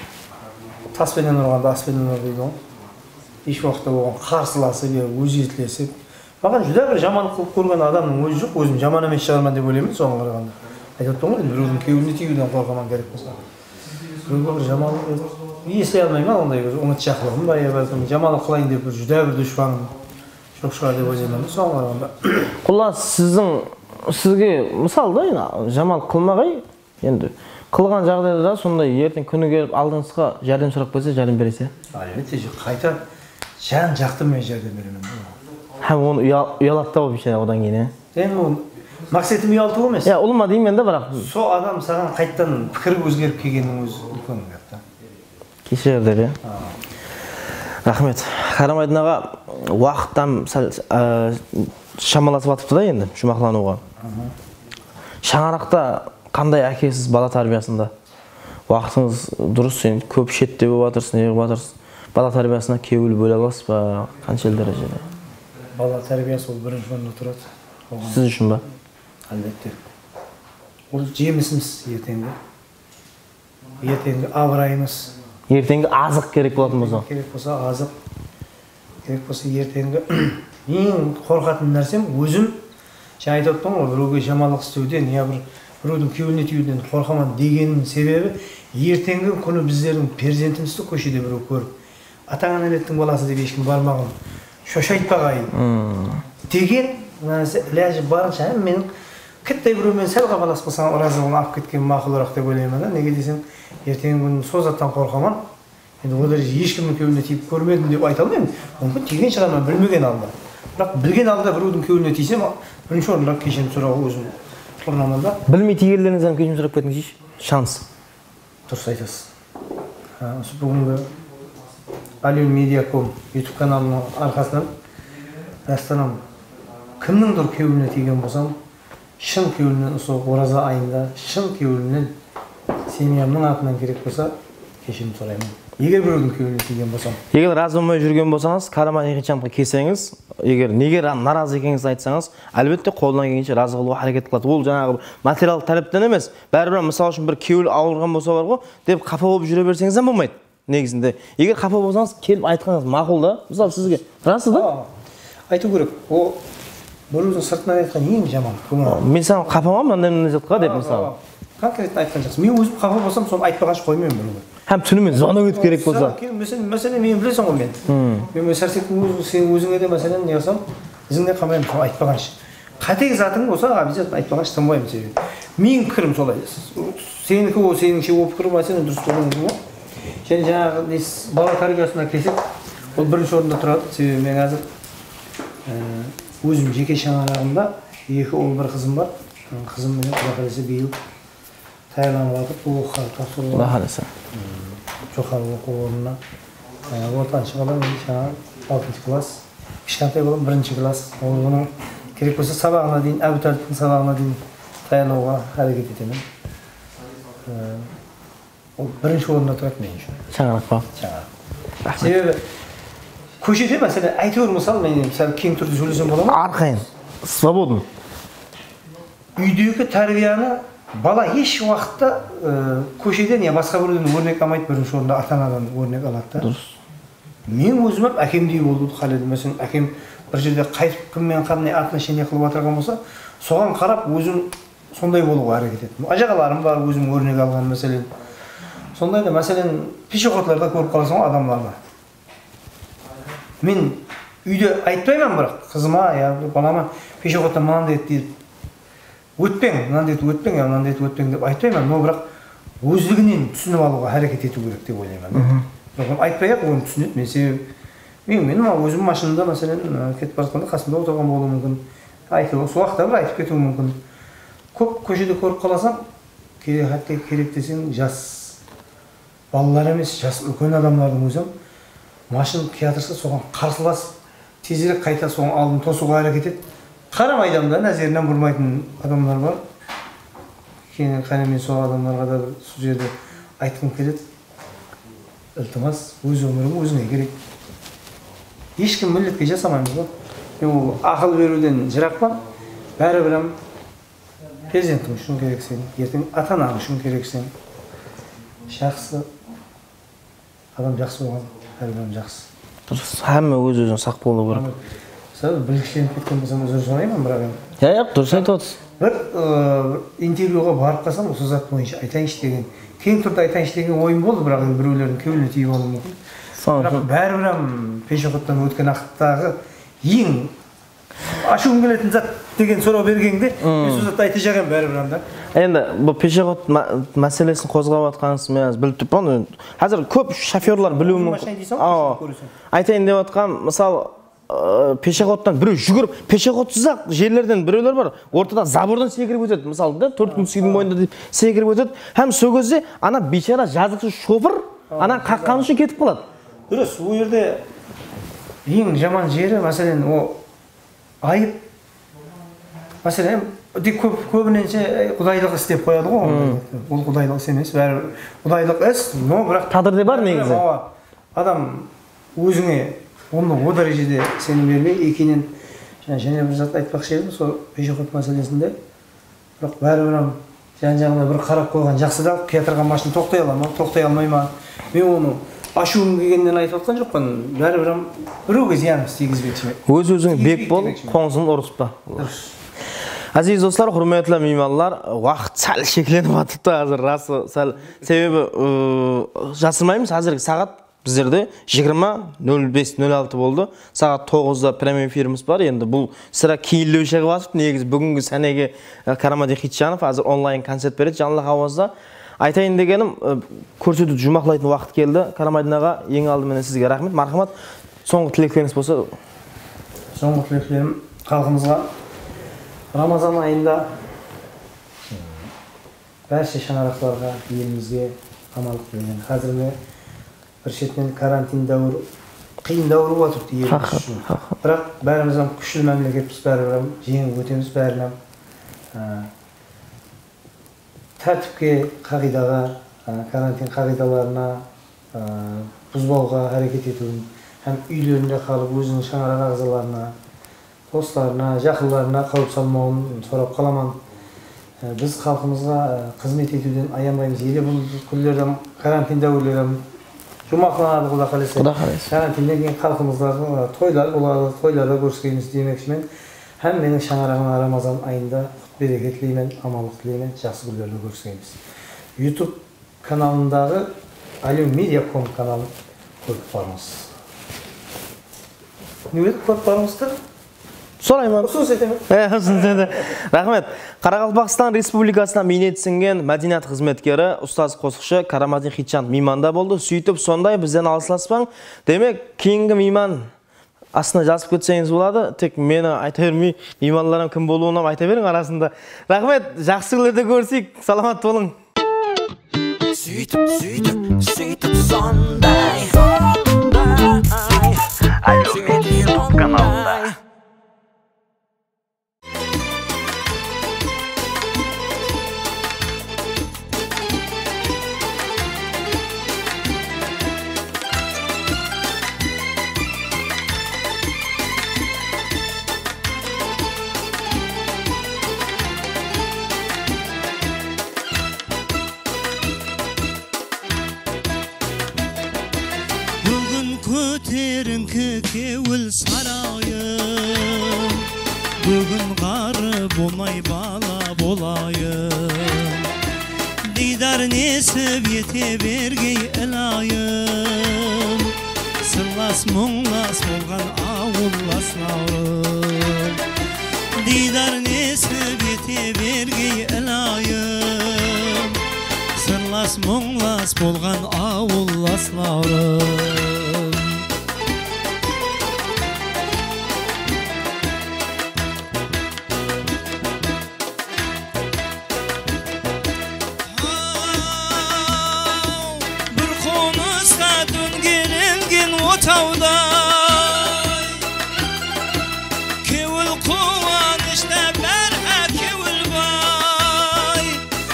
Tas penen urǵandı as penen ur deydi ǵoy. Hesh waqıtta oǵan qarsılasıp, ya ózgetlesip, Maǵan júdá bir jamanlıq qılıp kórgen adamnıń ózi joq, ózim jaman emes shıǵarman dep oylayman, soǵan qaraǵanda. Aytıp atırman ǵoy, endi birewdiń kewline tiyiwden qorqaman kerek bolsa. Birewge bir jamanlıq esley almayman, onday bir umıtshaqlıǵım ba, ya bálkim jamanlıq qılayın dep bir júdá bir dushpanım joq shıǵar dep oylayman da, soǵan qaraǵanda. Qullası, siziń, sizge mısal da, endi jamanlıq qılmaǵay, Endi qılǵan jaǵdayda da sonday erteń kúni kelip aldıńızǵa járdem sorap kelse, járdem beresiz, ya? Álbette, qayta jan-jaqtı men járdem beremen. Hám onı uya-, uyaladı da ol biyshara odan keyin, ya? Sen ol maqsetim uyalıtıw emes. Ya, ulıwma deymen de, biraq. Sol adam saǵan qaytadan pikiri ózgerip kelgeniniń ózi úlken gáp ta. Keshirer dep, ya? Raxmet. Karamaydın aǵa, waqıt hám sál, á, shamalasıp atıptı da endi, juwmaqlanıwǵa. Shańaraqta qanday ákesiz bala tárbiyasında? Waqtıńız durıs, endi kóp shette bolıp atırsız, ne qılıp atırsız? Bala tárbiyasına kewil bóle alasız ba? Qanshelli dárejede? Bala tárbiyası ol birinshi orında turadı. Oǵan Siz ushın ba? Álbette. Ol jemisimiz erteńgi. Erteńgi abırayımız. Erteńgi azıq kerek bolatın bolsa. Kerek bolsa azıq. Kerek bolsa erteńgi. Eń qorqatın nársem ózim, jańa aytıp atırman ǵoy, birewge jamanlıq islewden ya bir Birewdiń kewline tiyiwden qorqaman degenim sebebi, erteńgi kúni bizlerdiń perzentimizdi kóshede birew kórip, "Atańa nálettiń balası" dep hesh kim barmaǵın shoshaytpaǵayın degen, mına, ilajı barınsha hámmeniń kittay birew menen sál qabalasıp qalsań, razılığın alıp ketken maqulıraq dep oylayman da. Nege deseń, erteńgi kúni sol zattan qorqaman. Endi o dáreje hesh kimniń kewline tiyip kórmedim dep ayta almayman. Múmkin, tiygen shıǵarman bilmegen halda. Biraq bilgen halda birewdiń kewline tiysem, birinshi orındaǵı keshirim sorawǵa ózim urınaman da. Bilmey tiygenlerińizden keshirim sorap ketińizshi. Shans. Durıs aytasız. Ha, usı búgingi Alil Media com YouTube kanalınıń arqasınan rastan hám kimnińdur kewline tiygen bolsam, shın kewlimnen usı oraza ayında shın kewlimnen semyamnıń atınan kerek bolsa keshirim sorayman. Eger birewdiń kewline tiygen bolsam. Eger razı bolmay júrgen bolsańız, Karaman Ekinchanovqa kelseńiz, eger nege ra-, narazı ekenińizdi aytsańız, álbette, qoldan kelgenshe razı qılıwǵa háreket qıladı. Ol janaǵı material tárepten emes, báribir, mısal ushın, bir kewil awırǵan bolsa bar ǵo, dep qapa bolıp júre berseńiz hám bolmaydı. Negizinde, eger qapa bolsańız, kelip aytqanıńız maqul da. Mısal, sizge rası da. Aa, aytıw kerek. O, birewdiń sırtınan aytqan eń jaman gúma. Men saǵan qapaman, mınanday, mınanday zatqa dep, mısalı. Konkretno aytqan jaqsı. Men ózim qapa bolsam, sonı aytpaǵansha qoymayman birewge. Hám túnimen zvonok etip kerek bolsa. Máselen, máselen, meni bileseń ǵoy men. Men, men Sársektiń ózi, seniń ózińe de, máselen, ne qılsam, izińnen qalmayman, sonı aytpaǵansha. Qáteń zatıń bolsa, обязательно aytpaǵansha tınbayman sebebi. Meniń pikirim solay. Seniki, ol senińshe, ol pikir, máselen, durıs bolmawı múmkin ǵoy. Jáne jańaǵı nesi, bala tárbiyasına kelsek, ol birinshi orında turadı. Sebebi men házir, e, ózim jeke shańaraǵımda eki ul, bir qızım bar. Qızım menen, Quday qálese, bıyıl tayarlanıp atır, bul oqıwǵa tapsırıp atır. Quday qálese. Joqarı oqıw ornına, e, ortanshı balam endi jańa altınshı klass, kishkentay balam birinshi klass. Ol onıń kerek bolsa sabaǵına deyin, Ábutáliptiń sabaǵına deyin tayarlawǵa háreket etemen. E, ol birinshi orında turadı men ushın. Shańaraq pa? Shańaraq. Raxmet. Sebebi kóshede, máselen, áytewir, mısal, men sál keń túrde sóylesem bola ma? Arqayın. Svobodno. Úydegi tárbiyanı bala hesh waqıtta, e, kósheden ya basqa birewden órnek almaydı, birinshi orında ata-anadan órnek aladı da. Durıs. Men ózim hám ákemdey bolıwdı qáledim. Máselen, ákem bir jerde qaytıp, kim menen qanday отношение qılıp atırǵan bolsa, soǵan qarap ózim sonday bolıwǵa háreket ettim. Ájaǵalarım bar, ózim órnek alǵan, máselen. Sonday da, máselen, пешеходlarda kórip qalasań ǵoy adamlardı. Men úyde aytpayman, biraq qızıma ya balama пешеходtan mınanday et dep, ótpeń, mınanday etip ótpeń, ya mınanday etip ótpeń dep aytpayman, no biraq ózliginen túsinip alıwǵa háreket etiw kerek dep oylayman. Biraq onı aytpay-aq, onı túsinedi. Men sebebi, men, men, ma, ózim mashinada, máselen, e, ketip baratqanda qasımda otırǵan bolıwı múmkin. Aytıp, usı waqıtta bir aytıp ketiwi múmkin. Kóp kóshede kórip qalasań, ke-, hátte kerek deseń, jas balalar emes, jas úlken adamlardıń ózi hám mashin kiyatırsa, soǵan qarsılasıp, tezirek qayta soǵan aldın tosıwǵa háreket et. Qaramay da, názerinen burmaytın adamlar bar. Keyin qáne men sol adamlarǵa da bir sol jerde aytqım keledi. Iltimas, óz ómiriń ózińe kerek. Hesh kim milletke jasamaymız ǵoy. Men ol aqıl beriwden jıraqpan, báribir hám perzentiń ushın kerekseń, erteń ata-anań ushın kerekseń. Jaqsı. Adam jaqsı bolǵan, hár bir adam jaqsı. Durıs, hámme óz-ózine saq bolıwı kerek. Mısalı, bilgikshilenip ketken bolsam, úzir sorayman, biraq endi. Ya, ya, durıs aytıp otırsız. Bir, ı, intervyuǵa barıp qalsam, usı zat boyınsha aytayınshı degen, keń túrde aytayınshı degen oyım boldı, biraq endi birewlerdiń kewline tiyip alıwı múmkin. Biraq báribir hám пешеходtan ótken waqıttaǵı eń ashıwım keletin zat degen soraw bergende, men sol zattı aytajaq edim báribir hám da. Endi bul пешеход ma-, máselesin qozǵap atqanıńızdı men házir bilip turıppan. Házir kóp shofyorlar biliwi múmkin. Mashin deyseń, awa, ko'rasan. Aytayın dep atqanım, mısal, ı, пешеходtan birew júgirip, пешеходсыз-aq jerlerden birewler bar. Ortada zabordan sekirip ótedi, mısalı da, tórtkúl túskeniń boyında dep sekirip ótedi. Hám sol gezde ana biyshara jazıqsız shopır, ana qaqqanı ushın ketip qaladı. Durıs, ol jerde eń jaman jeri, máselen, o ayıp. Máselen, de kóp, kóbinese, e, qudaylıq is dep qoyadı ǵoy. Ol qudaylıq is emes, báribir qudaylıq is, no, biraq taqdirde bar negizi. Awa, adam ózińe onda o dárejede isenim bermey, ekinen, jáne, jáne bir zat aytpaqshı edim, sol пешеход máselesinde. Biraq báribir hám jan-jaǵına bir qarap qoyǵan jaqsı da, kiyatırǵan mashina toqtay ala ma, toqtay almay ma? Men onı ashıwım kelgeninen aytıp atqan joqpan, báribir hám birewge zıyanımız tiygizbekshi. Óz-ózińe bek bol, qońsıń urıspa. Durıs. Áziz doslar, húrmetli miymanlar, waqıt sál sheklenip atırıptı házir, rası sál. Sebebi, ıı, jasırmaymız, házirgi saat bizlerde jigirma nol bes nol altı boldı. Saat toǵızda prямой efirimiz bar. Endi bul sirá keyinlewshe qılıp atırıptı. Negizi búgingi sánege, ı, Karamadin Xitjanov házir onlayn koncert beredi, janlı hawazda. Aytayın degenim, ı, kórsetiwdi juwmaqlaytın waqıt keldi. Karamadin aǵa, eń aldı menen sizge raxmet, marhamat. Sońǵı tileklerińiz bolsa. Sońǵı tileklerim xalqımızǵa Ramazan ayında bárshe shańaraqlarǵa, elimizge amanlıq tilemen. Házir mine bir shetinen karantin dáwir, qıyın dáwir bolıp atırıptı elimiz ushın. Biraq bárimiz hám kúshli mámleketpiz, báribir hám jeńip ótemiz bárin hám. Á, tártipke, qaǵıydaǵa, á, karantin qaǵıydalarına, á, buzbawǵa háreket etiwin hám úylerinde qalıp óziniń shańaraq aǵzalarına, doslarına, jaqınlarına qáwip salmawın sorap qalaman. Á, biz xalqımızǵa, á, xızmet etiwden ayanbaymız. Ele bul kúnlerden, karantin dáwirleri hám juwmaqlanadı, Quda qálese. Quda qálese. Karantinnen keyin xalqımızda, á, toylar boladı, toylarda kóriskeymiz demekshimen. Hámmeniń shańaraǵına Ramazan ayında qut-bereket tileymen, amanlıq tileymen, jaqsı kúnlerde kóriskeymiz. YouTube kanalındaǵı Alem Media com kanalın kórip barıńız. Ne edi, kórip barıńızdı? Sorayman. Usınıs etemen. E, usınıs edi. Raxmet. Qaraqalpaqstan Respublikasına miynet sińgen mádeniyat xızmetkeri, ustaz qosıqshı Karamadin Xitjan miymanda boldı. Súytip sonday, bizden alıslaspań. Demek, keyingi miyman astına jazıp ketseńiz boladı, tek meni ayta bermey, miymanlar hám kim bolıwın hám ayta beriń arasında. Raxmet, jaqsı kúnlerde kóriseyik, salamat bolıń. Súytip, súytip, súytip sonday, sonday. Alem YouTube kanalında. Búgin kóterińki kewil sarayım, búgin ǵarrı bolmay bala bolayım. Diydar nesip ete bergey, ilayım, sırlas, muńlas bolǵan awıllaslarım. Diydar nesip ete bergey, ilayım, sırlas, muńlas bolǵan awıllaslarım. Haw, bir qonısta dóńgelengen otawday, kewil quwanıshta bár há kewil bay.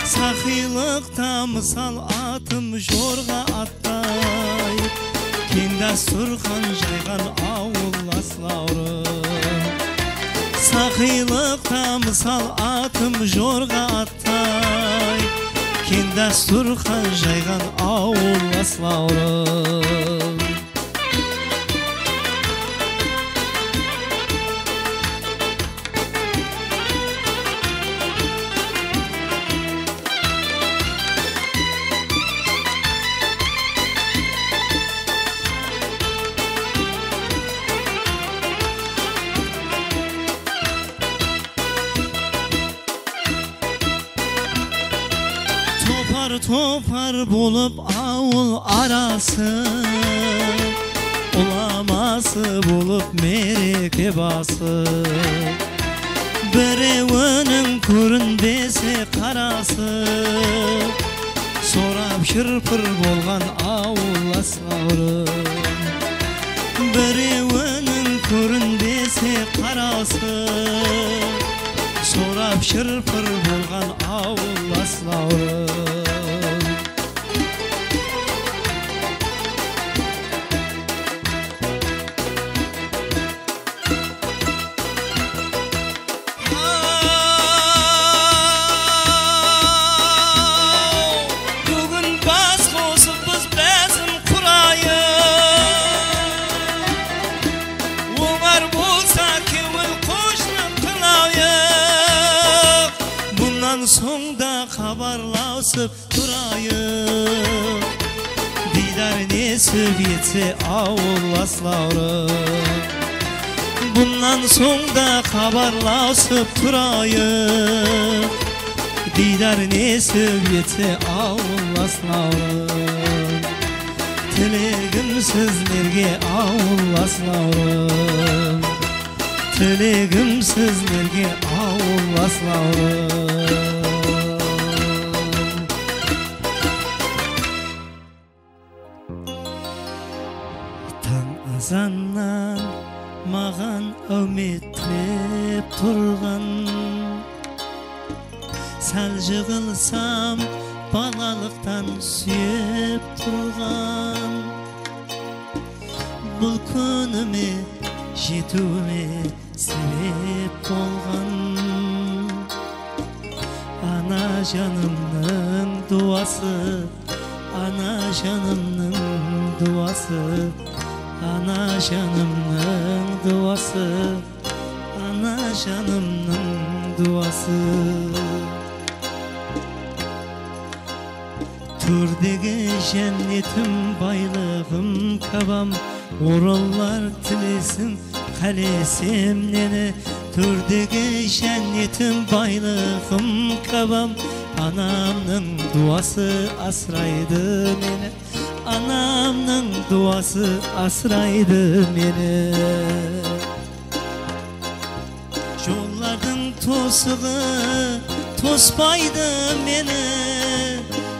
Saqıylıqta mısal atım jorǵa at tay, keń dasturxan jayǵan awıllaslarım. Saqıylıqta mısal atım jorǵa attay, keń dasturxan jayǵan awıllaslarım. Topar-topar bolıp awıl arası, ulaması bolıp mereke bası. Birewiniń kórinbese qarası, sorap shırpır bolǵan awıllaslarım. Birewiniń kórinbese qarası, sorap shırpır bolǵan awıllaslarım. Haw, búgin bas qosıppız bázim qurayın. Olar bolsa kewil qoshlı qılayın. Sońda xabarlasıp turayıq. Diydar nesip etse, awıllas Lawrım. Bunnan sońda xabarlasıp turayıq. Diydar nesip etse, awıllas Lawrım. Tilegim sizlerge, awıllas Lawrım. Tilegim sizlerge, awıllas Lawrım. Tań azannan maǵan áwmet tilep turǵan, sál jıǵılsam, balalıqtan súyip turǵan, bul kúnime jetiwime sebep bolǵan ana janımnıń duwası, ana janımnıń duwası, ana janımnıń duwası, ana janımnıń duwası. Tórdegi jánnetim, baylıǵım, Kábam, orınlar tilesin qálesem neni. Tórdegi jánnetim, baylıǵım, Kábam, anamnıń duwası asıraydı meni. Anamnıń duwası asıraydı meni. Jollardıń tosıǵı tospaydı meni,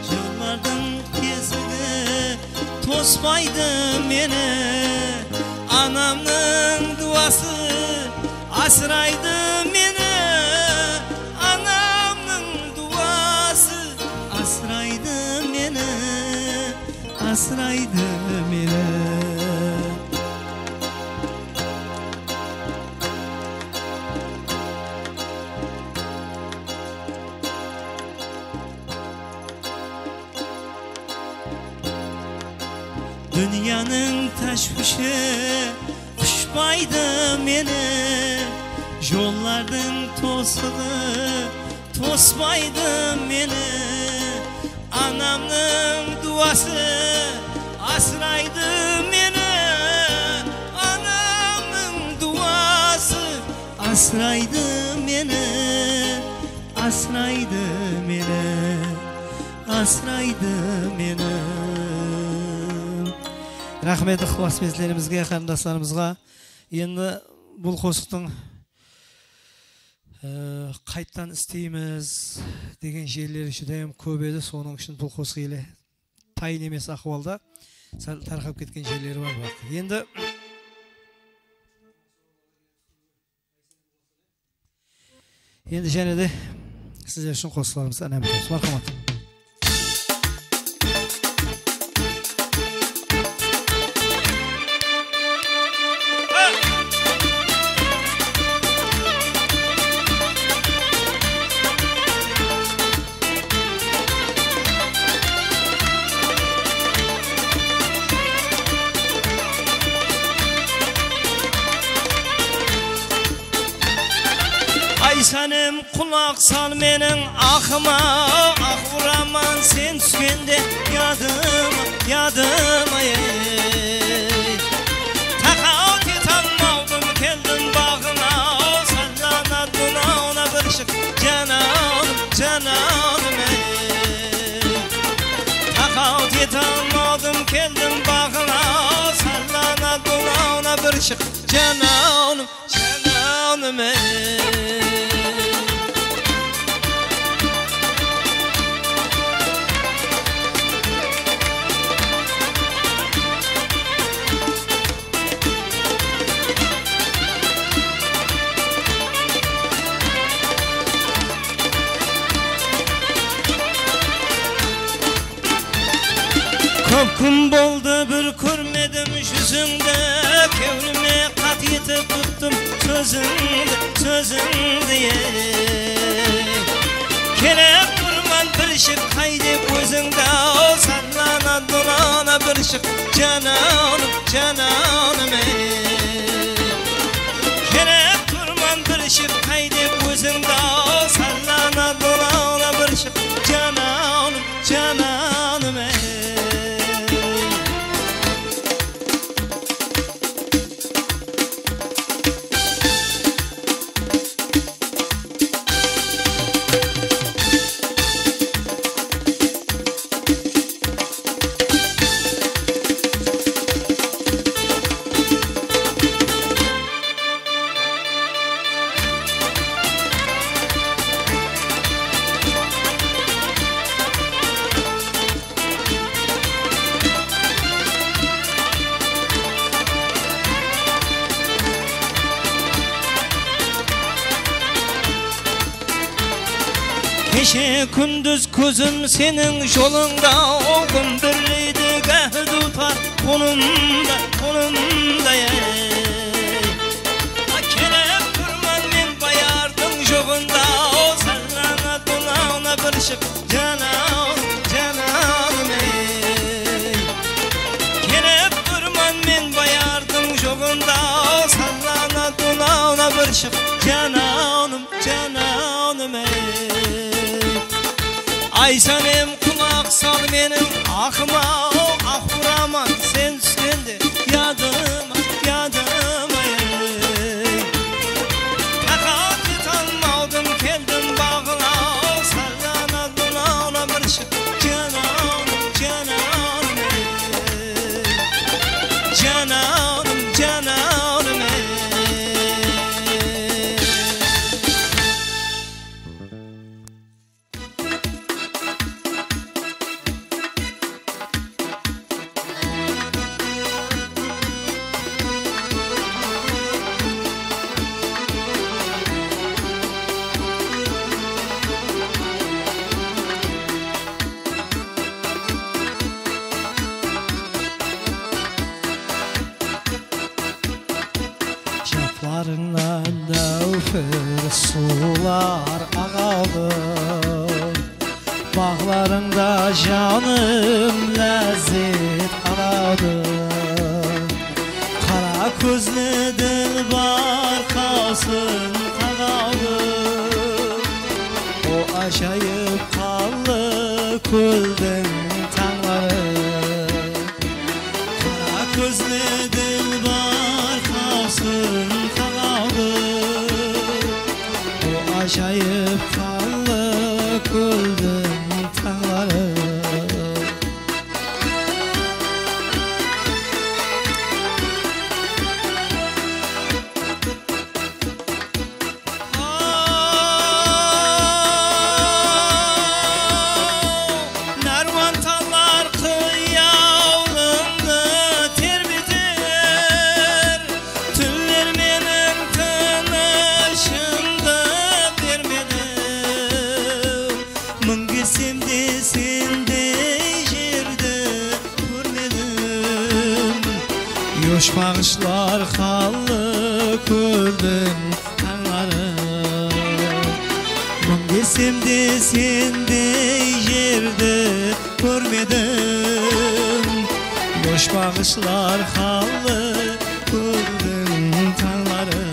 jollardıń tezligi tospaydı meni. Anamnıń duwası asıraydı meni, anamnıń duwası asıraydı meni, asıraydı meni. Dúnyanıń táshwishi qushpaydı meni, jollardıń tosıǵı tospaydı meni. Anamnıń duwası asıraydı meni, anamnıń duwası asıraydı meni, asıraydı meni, asıraydı meni. Raxmet ıqlasbentlerimizge, qarındaslarımızǵa. Endi bul qosıqtıń, e, qayttan isleymiz degen jerleri júdá hám kóp edi. Sonıń ushın bul qosıq ele tayın emes ahwalda, sál tarqap ketken jerleri bar, biraq. Endi Endi jáne de sizler ushın qosıqlarımızdı ánamız. Marhamat. Ay, Sánem, qulaq sal meniń aqıma, aq uraman sen túskende yadıma, yadıma, ey. Taqawıt etalmawdım, keldim baǵıńa, sallana, dunawına bir shıq, janawım, janawım, ey. Taqawıt etalmawdım, keldim baǵıńa, sallana, dunawına bir shıq, janawım. Janım ey. Kóp kún boldı bir kórmedim júzińdi, kewlime qat etip tuttım sózińdi, sózińdi, ey. Kerek turman bir shıq qáydep ózińdi, sallana, dunawına bir shıq, janım, janım, ey. Kerek turman bir shıq qáydep ózińdi, sallana, dunawına Keshe kúndiz kózim seniń jolıńda, ol kúmbirleydi, gáhi duwtar qolımda, qolımda, ey. A, kelip turman men bayardıń joǵında, o sallanat unawına bir shıp, janawım, janawım, ey. Kelip turman men bayardıń joǵında, o sallanat unawına bir shıp, janawım. Jananım ey. Ay Sanem, qulaq sal meniń aqıma, o, aqıraman sen túskende yadıma, yadıma ey. Taqat etalmadım, keldim baǵına, o, sallanat unawına bir shıp, jananım, jananım ey. Jananım, jananım ey. Jaqlarıńnan náwpir suwlar aǵadı. Baǵlarıńda janım lázzet aladı. Qara kózli dilbar qawsın qaǵadı. O ájayıp Qallı kóldiń tańları. Qara kózli dilbar qawsın qaǵadı. O ájayıp Qallı kóldiń tańları. Nárman tallar qıyawlıńdı terbeter, túnler meniń tınıshımdı bermedi. Mıń kessem de sendey jerdi kórmedim. Yosh baǵıshlar Qallı kóldiń tańları. Mıń kessem de sendey jerdi kórmedim. Yosh baǵıshlar Qallı kóldiń tańları.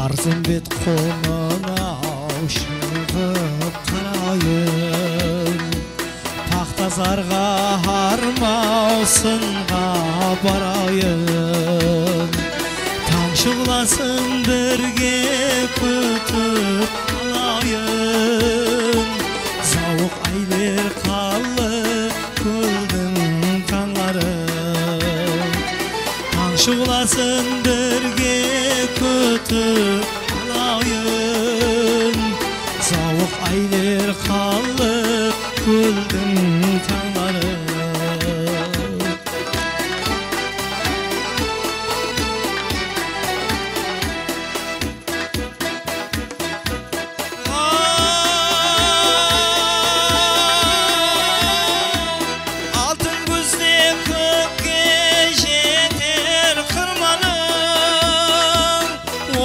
Arzımbet qonınaw shıǵıp qarayın. Paxtazarǵa harmaw sınǵa barayın. Tań shuǵlasın birge kútip alayın. Zawıq áyler Qallı kóldiń tańları. Tań shuǵlasın birge kútip alayın. Zawıq áyler Qallı kóldiń tańları. Altın gúzde kókke jeter qırmanıń,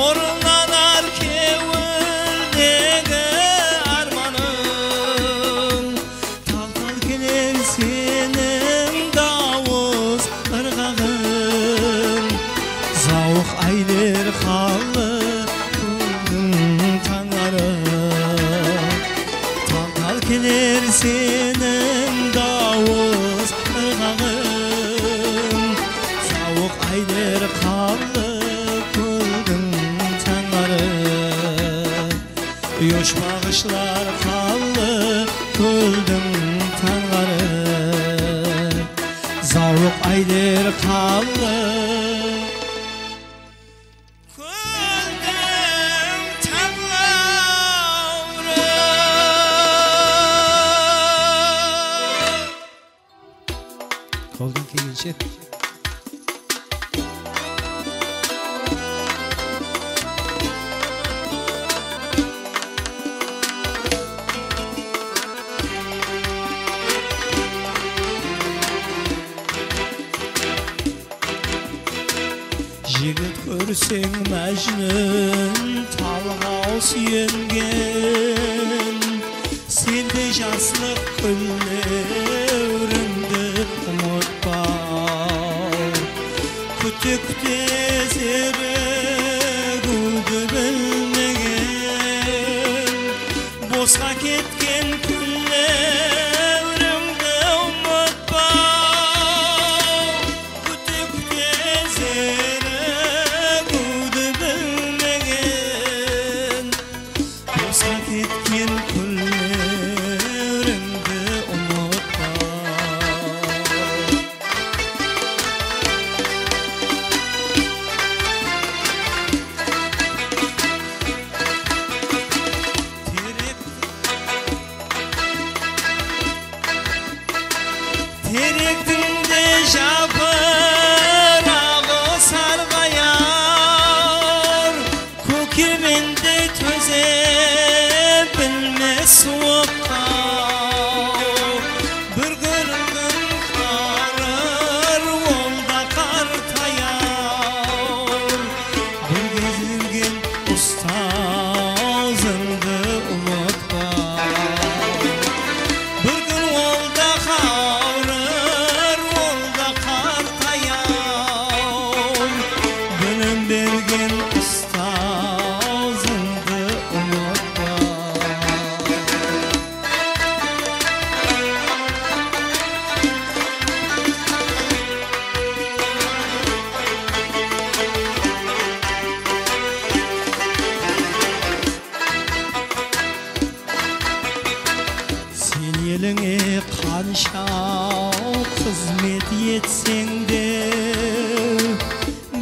orınlanar kewildegi ármanıń. Tal-tal keler seniń dawıs ırǵaǵıń, zawıq áyler Qallı kóldiń tańları. Tal-tal keler seniń dawıs ırǵaǵıń, zawıq áyler Qallı kóldiń tańları. Yosh baǵıshlar Qallı kóldiń tańları. Zawıq áyler Qallı kóldiń tańları. Qoldan kelgenshe. Jigit kórseń, Májnún, talǵaw súyengen, sen de jaslıq kúnlerińdi umıtpaw. Kúte-kúte zerigiwdi bilmegen, bosqa ketken kúnlerińdi umıtpaw. Kúte-kúte zerigiwdi bilmegen, bosqa ketken kúnlerińdi umıtpaw. Terek Terektiń de japıraǵı sarǵayar, kókemendey tózep bilmes suwıqqa. Bir kúrgin qarır, ol da qartayaw. Bir gezirgen ustazıńdı umıtpa. Bir kún ol da qawırır, ol da qartayaw. Bilim bergen ustazıńdı umıtpa. Sen elińe qansha xızmet etseń de,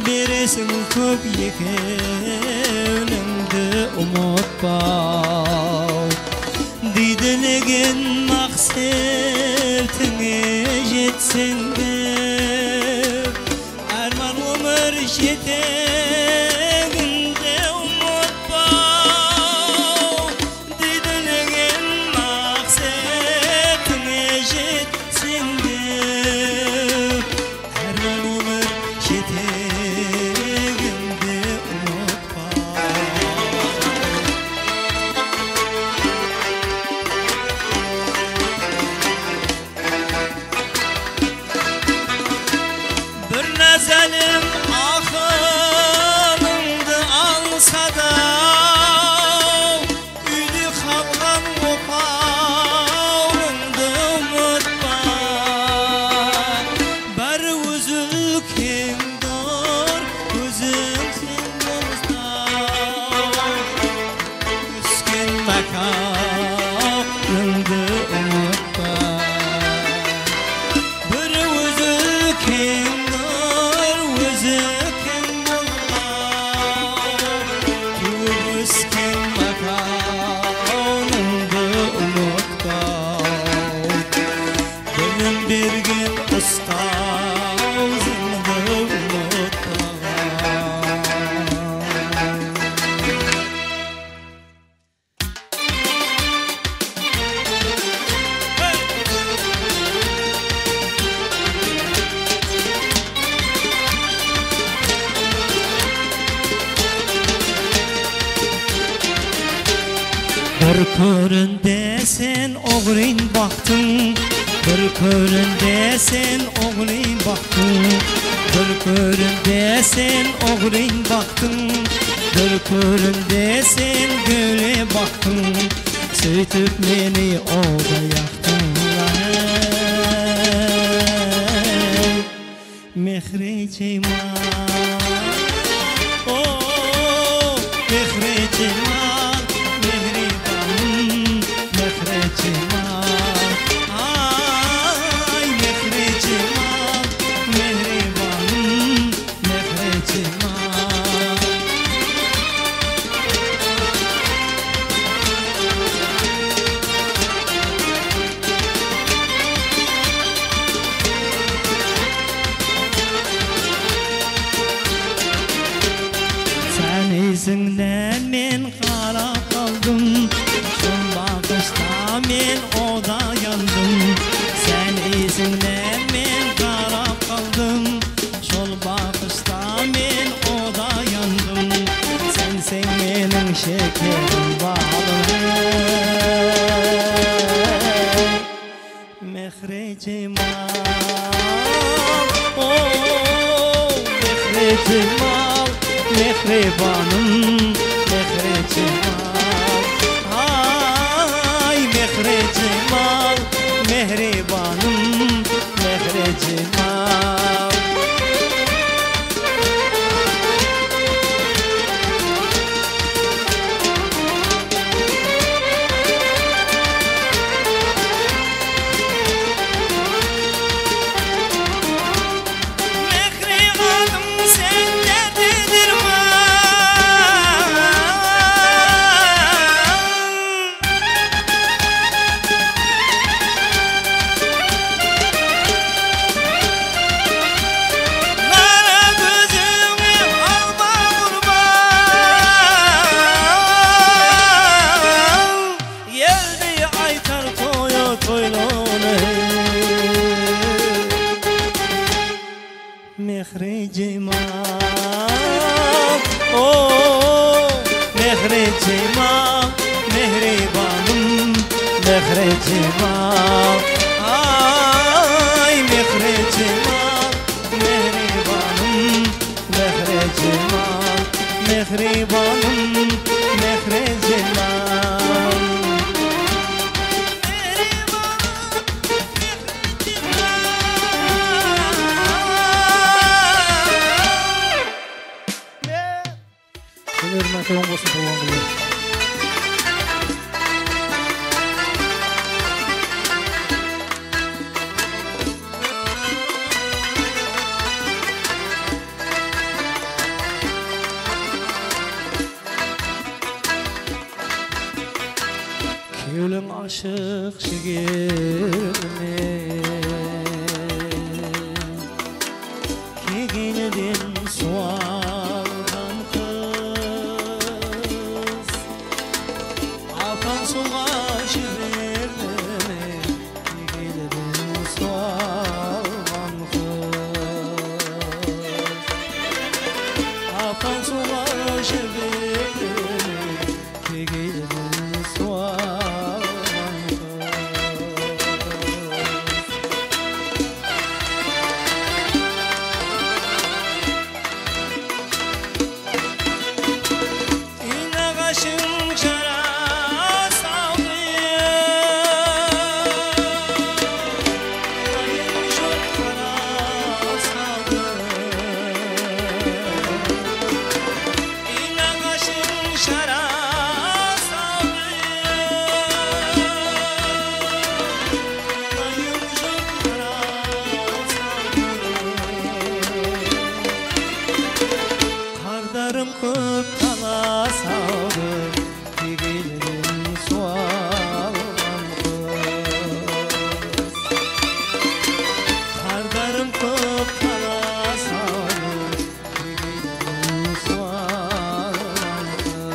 beresiń kóp ekenińdi umıtpaw. Diydilegen maqsetińe jetseń de, árman ómir jeteginde umıtpaw. Diydilegen maqsetińe jetseń de, árman ómir jeteginde umıtpaw. Bir názalim aqılıńdı alsa da, úyde qalǵan opawıńdı umıtpa. Bári óz úlkeń dur, óziń keń bolsa. Ósken mákanıńdı umıtpa. Biri ózi keń dur, ózi keń bolǵan. Tuwıp ósken mákanıńdı umıtpaw. Bilim bergen ustazıńdı umıtpaǵan. Bir kórinde sen oǵrıń baxtıń, bir kórinde sen oǵrıń baxtıń, bir kórinde sen oǵrıń baxtıń, bir kórinde sen góle baxtıń, sóytip meni oday aqtıń. Mehrijemal, o, Mehrijemal, mehribanım, Mehrijemal. Ay, Mehrijemal, mehribanım, Mehrijemal. Jemal, o, Mehre Jemal, mehribanım, Mehre Jemal. Ay, Mehre Jemal, mehribanım, Mehre Jemal. Mehribanım, sen derde derman. Qara kózińe alma qurban. Elde aytar toyı toylanıp. Mehre Jemal, o, Mehre Jemal, mehribanım, Mehre Jemal. Ay, Mehre Jemal, mehribanım, Mehre Jemal, mehribanım, Mehre Jemal. Kúnleriń máke oń bolsın, tuwılǵan kúnler. Kewliń ashıq jigermen, kegeyden suwalǵan qız. Apań suwǵa jibermey, kegeyden suwalǵan qız. Apań suwǵa jibermey, kegeyden suwalǵan qız. Iynaǵashıń jara saldı, ayıń joq qara saldı. Iynaǵashıń jara saldı, ayıń joq qara saldı. Qardarım kóp tala saldı, kegeyden suwalǵan qız. Qardarım kóp tala saldı, kegeyden suwalǵan qız.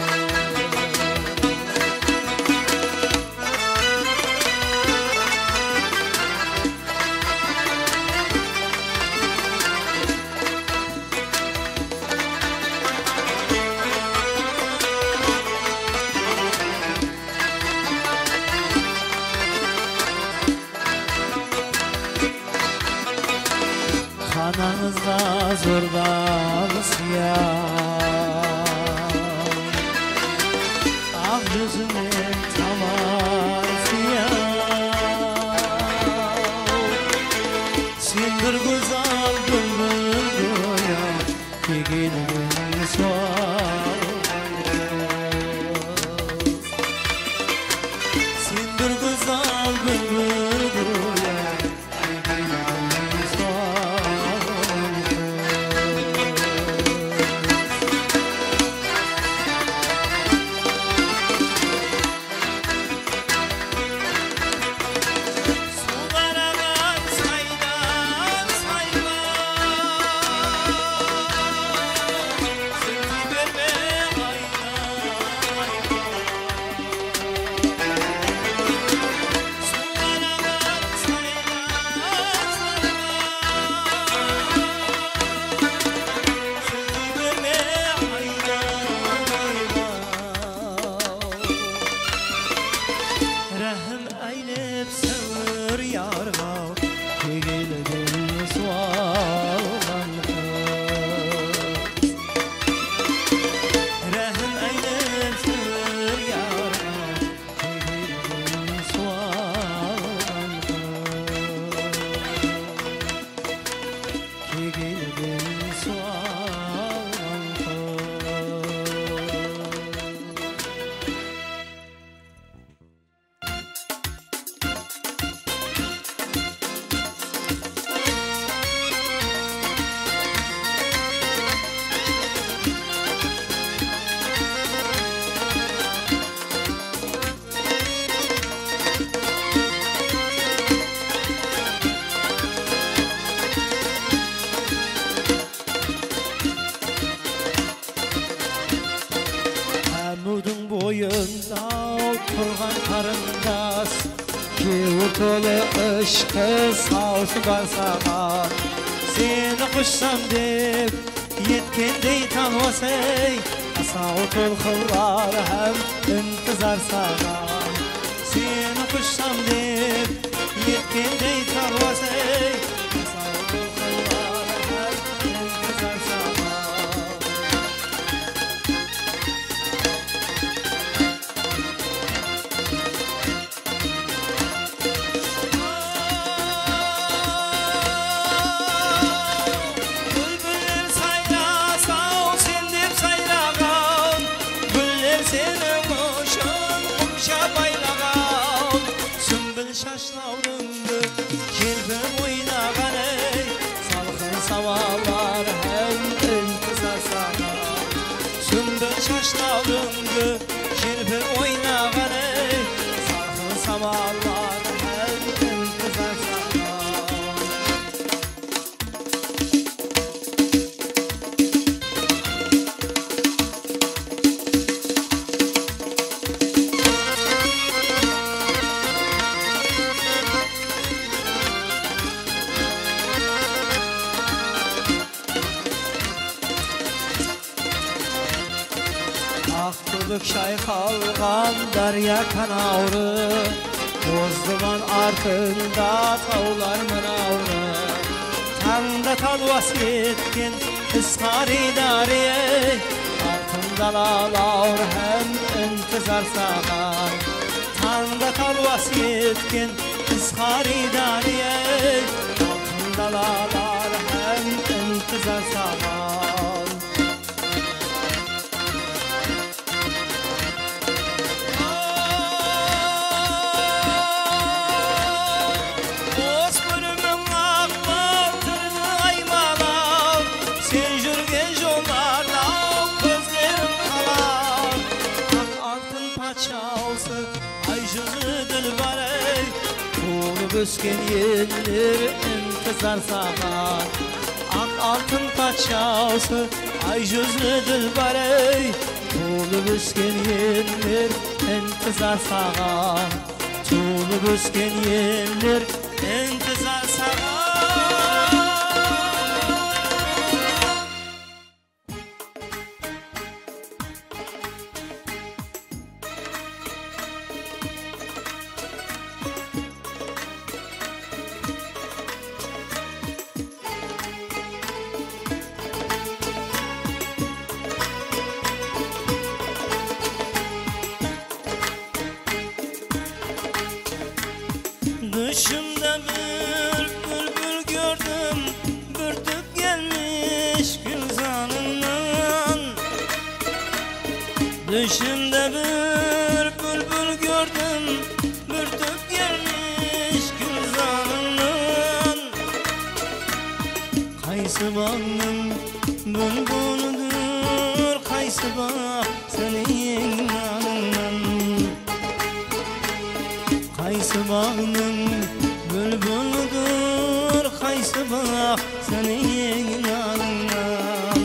Qanańızǵa zordan sıyaw, aq júzińnen tamar sıyaw. Sen bir gózzal búlbil goyam, kegeyden suwalǵan qız. Sen bir gózzal búlbil goyam, kegeyden suwalǵan qız. Ráhim áylep sáwir yarǵaw, Qarındas, kewil tolı ıshqı, sawsın bar saǵan. Seni qushsam dep etkendey talwas-ey, asaw tolqınlar hám intizar saǵan. Seni qushsam dep etkendey talwas-ey, asaw tolqınlar hám intizar saǵan. Búlbiller sayrasa-aw, sen dep sayraǵan, gúller seniń ushın mınsha baylaǵan. Súmbil shashlawdıńdı jelpip oynaǵan-ey, salqın samallar hám intizar saǵan. Súmbil shashlawdıńdı jelpip oynaǵan-ey, salqın samallar hám intizar saǵan. Aq kóbik shayqalǵan dárya qanawrı, boz duman artında tawlar mınawrı. Tańda talwas etken is qariydarı-ey, altın dalalar hám intizar saǵan. Tańda talwas etken is qariydarı-ey, altın dalalar hám intizar saǵan. Bos búrmiń aq baltırdı aymalaw, sen júrgen jollarda kózleriń qalaw. Aq altın patshası, ay júzli dúlbar-ey, tuwılıp ósken eller intizar saǵan. Aq altın patshası, ay júzli dúlbar-ey, tuwılıp ósken eller intizar saǵan. Tuwılıp ósken eller intizar saǵan. Dúshimde bir búlbil kórdim, búrtip kelmish gúlzanıńnan. Dúshimde bir búlbil kórdim, búrtip kelmish gúlzanıńnan. Qaysı baǵnıń búlbilidur, qaysı baǵ seniń adıńnan. Qaysı baǵnıń búlbilidur, qaysı baǵ seniń adıńnan.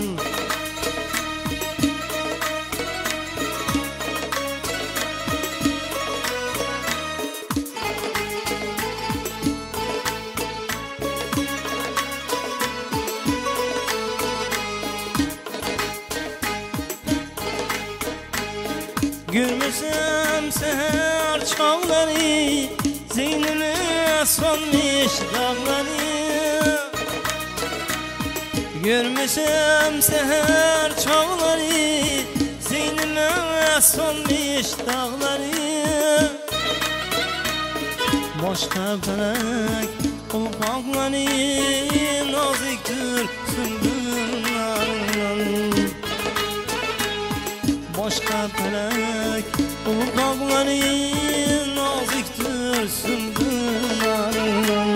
Gúrmesem sáhár chaǵları, zeynime solmish daǵları. Gúrmesem sáhár chaǵları, zeynime solmish daǵları. Boshqa pálek ulqaqları nozikdur súmbul narıńnan. Boshqa pálek ulqaqları nozikdur súmbul narıńnan.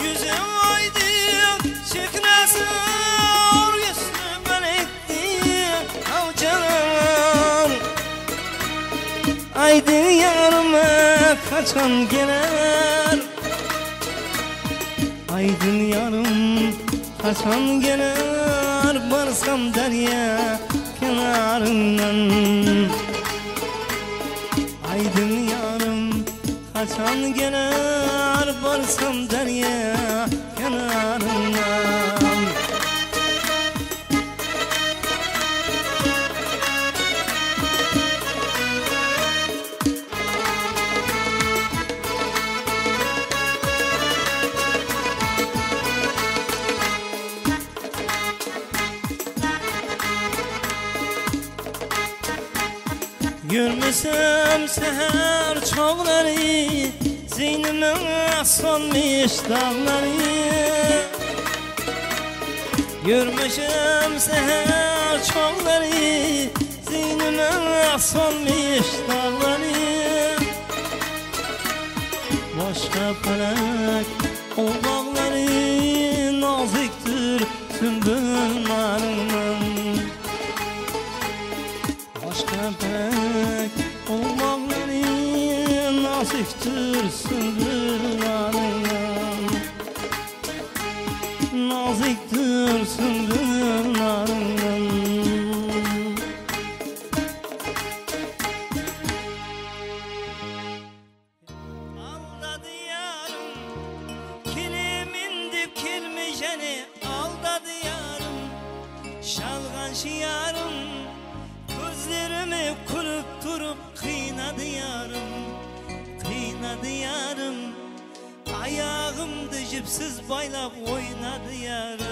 Yúzi aydıń sheknası, ústi bálekti, awja Aydın yarım, qaçan keler? Aydın yarım, qaçan keler? Barsam dárya kenarınan. Aydın yarım, qaçan keler? Barsam dárya kenarınan. Yúrmesem sáhár choǵları, zeynimim solmish daǵları. Yúrmesem sáhár choǵları, zeynimim solmish daǵları. Boshqa pálek obaǵları, nozikdir súmbul narıńnan. Boshqa pálek obaǵları, nozikdir súmbul narıńnan. Nozikdir súmbul narıńnan. Aldadı yarım, kelemen dep kelmey jáne aldadı yarım. Jalǵanshı yarım, kózlerime kúlip turıp qıynadı yarım, qıynadı yarım. Ayaǵımdı jipsiz baylap oynadı yarım.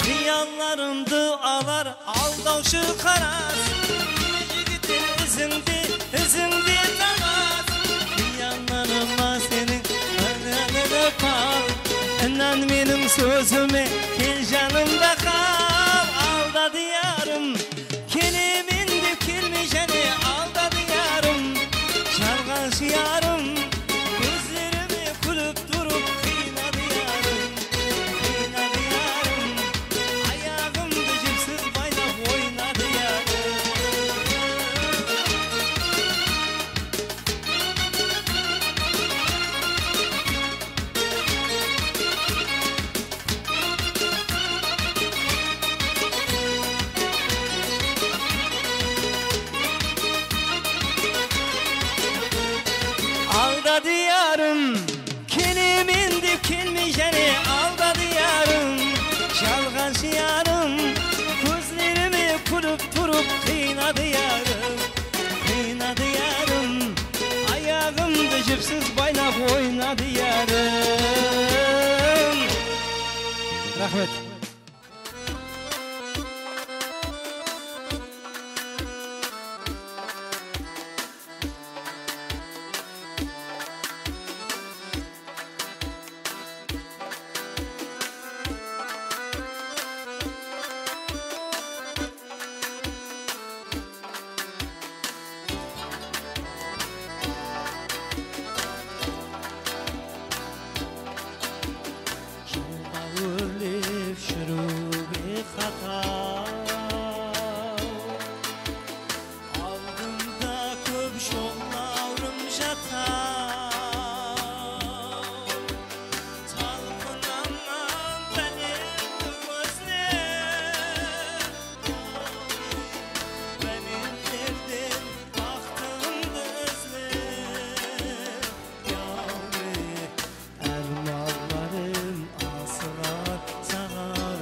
Qıyallarımdı alar aldawshı qaras. Jigitler izińde, izińde talas. Qıyallarıma seniń ınalıp al. Inan meniń sózime, kel janımda qal. Aldadı yarım, kelemen dep kelmey jáne aldadı yarım. Jalǵanshı yarım, kózlerime kúlip turıp qıynadı yarım, qıynadı yarım. Ayaǵımdı jipsiz baylap oynadı yarım. Aldadı yarım, kelemen dep kelmey jáne aldadı yarım. Jalǵanshı yarım, kózlerime kúlip turıp qıynadı yarım, qıynadı yarım. Ayaǵımdı jipsiz baylap oynadı yarım. Raxmet. Jolda órlep júriwge qataw. Aldımda kóp jollawım jataw. Talpınaman bálent ózlep. Bálentlerden baxtımdı izlep, yawrı, ármanlarım asıǵar saǵan.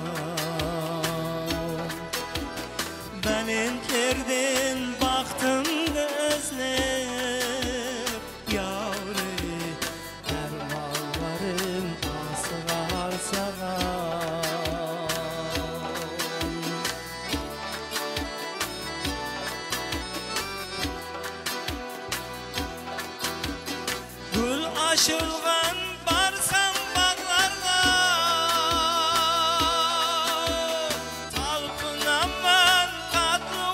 Bálentlerden baxtımdı izlep, yawrı, ármanlarım asıǵar saǵan. Gúl ashılǵan barsam baǵlarǵa, talpınaman tatlı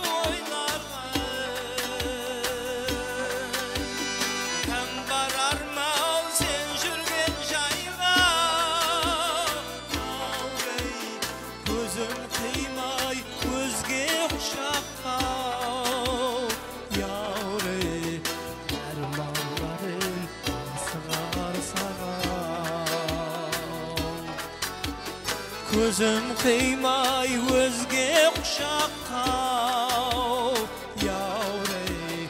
Kózim qıymay ózge qushaqqa, yawrey,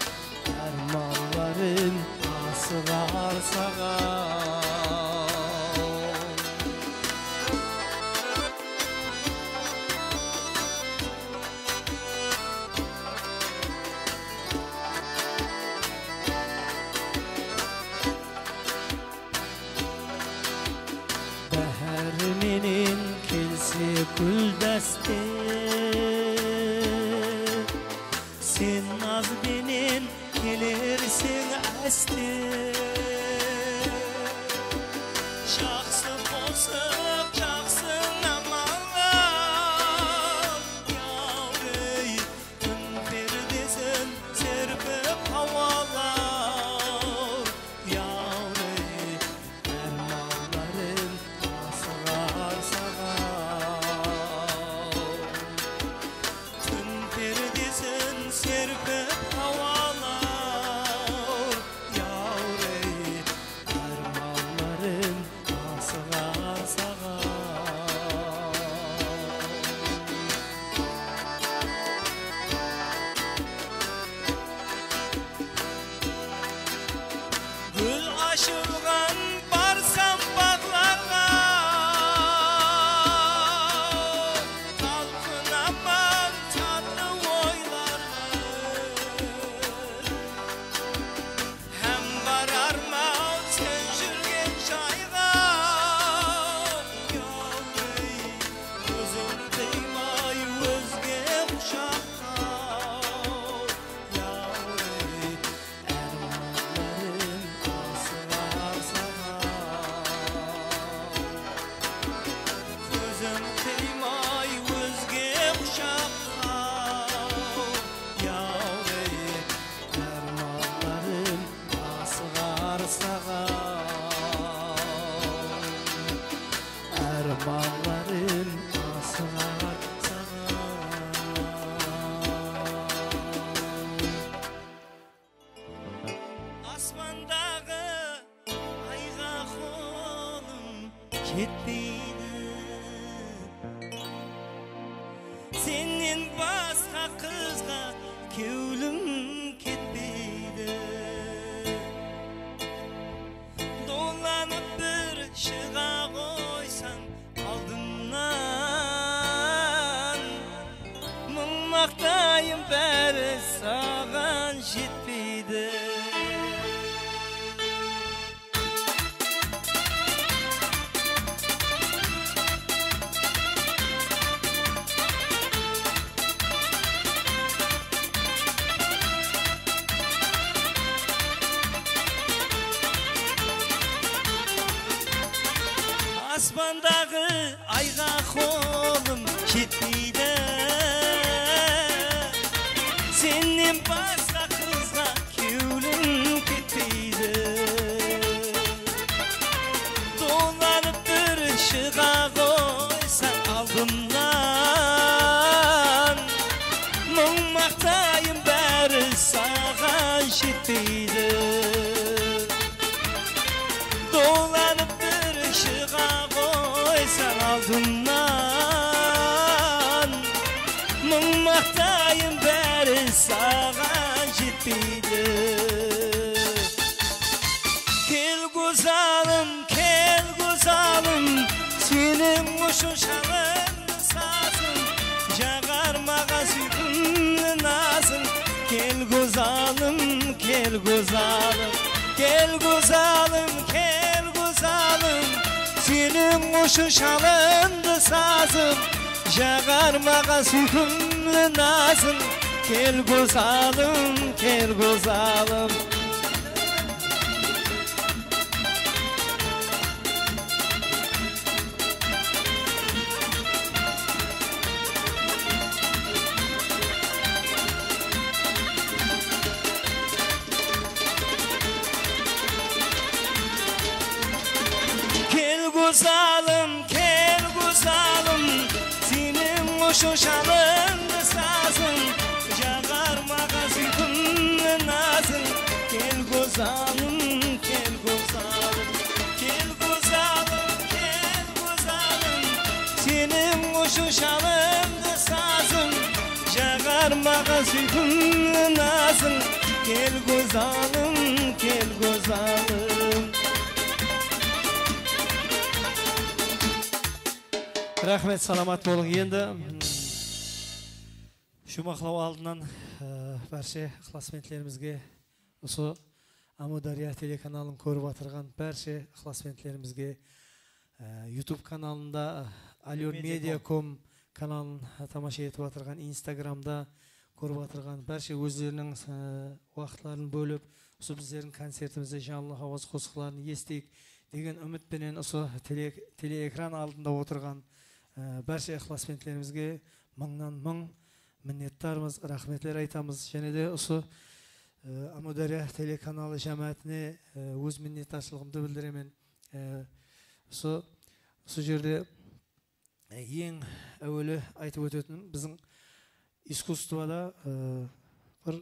ármanlarım asıǵar saǵan. Báhár menen kelse gúl dáste, sen naz benen kelerseń áste. Jaqsı qosıq, jaqsı namallar, yawrey, kún perdesin serpip hawalar, yawrey, ármanlarım asıǵar saǵan. Kún perdesin serpip hawalar, yawrey, ármanlarım asıǵar saǵan. Gúl ashılǵan barsam baǵlarǵa, talpınaman tatlı oylarǵa. Hám bararman sen júrgen jayǵa, yawrey, kózim qıymay ózge qushaqqa, yawrey, ármanlarım asıǵar saǵan. Kózim qıymay ózge qushaqqa, yawrey, ármanlarım asıǵar saǵan. Ármanlarım asıǵar saǵan. Aspandaǵı ayǵa qolım jetpeydi. Sennen basqa qızǵa kewlim ketpeydi. Dolanıp bir shıǵa qoysań aldımnan, mıń maqtayın, bári saǵan jetpeydi. Aspandaǵı ayǵa qolım jetpeydi. Sennen basqa qızǵa kewlim ketpeydi. Dolanıp bir shıǵa qoysań aldımnan, mıń maqtayın, bári saǵan jetpeydi. Dolanıp bir shıǵa qoysań aldımnan, mıń maqtayın, bári saǵan jetpeydi. Kel, góz alım, kel, góz alım, seniń ushın shalındı sazım, jaǵar maǵan súyimli nazıń. Kel, góz alım, kel, góz alım, kel, góz alım, kel, góz alım, seniń ushın shalındı sazım, jaǵar maǵan súyimli nazıń. Kel, góz alım, kel, góz alım. Kel, góz alım, kel, góz alım, seniń ushın shalındı sazım, jaǵar maǵan súyimli nazıń. Kel, góz alım, kel, góz alım, kel, góz alım, kel, góz alım, seniń Shu jalındı sazım, jaǵar maǵan súykim nazıń. Kel, góz alım, kel, góz alım. Raxmet, salamat bolıń. Endi, mm, shumaqlaw aldınan, e, bárshe ıqlasbentlerimizge, usı Ámiwdárya telekanalın kórip atırǵan bárshe ıqlasbentlerimizge, e, YouTube kanalında, e, Alyon Media com kanalın, e, tamasha etip atırǵan, Instagramda kórip atırǵan bárshe ózleriniń, e, waqıtların bólip, usı bizlerdiń koncertimizde janlı hawaz qosıqların esiteyik degen úmit penen usı tele-, teleekran aldında otırǵan, e, bárshe ıqlasbentlerimizge mıńnan mıń minnetdarmız, raxmetler aytamız. Jáne de usı, e, Ámiwdárya telekanalı jámáátine, e, óz minnetdarshılıǵımdı bildiremen. E, usı, usı jerde, e, eń áweli aytıp ótetuǵınım, biziń iskusstvoda, e, bir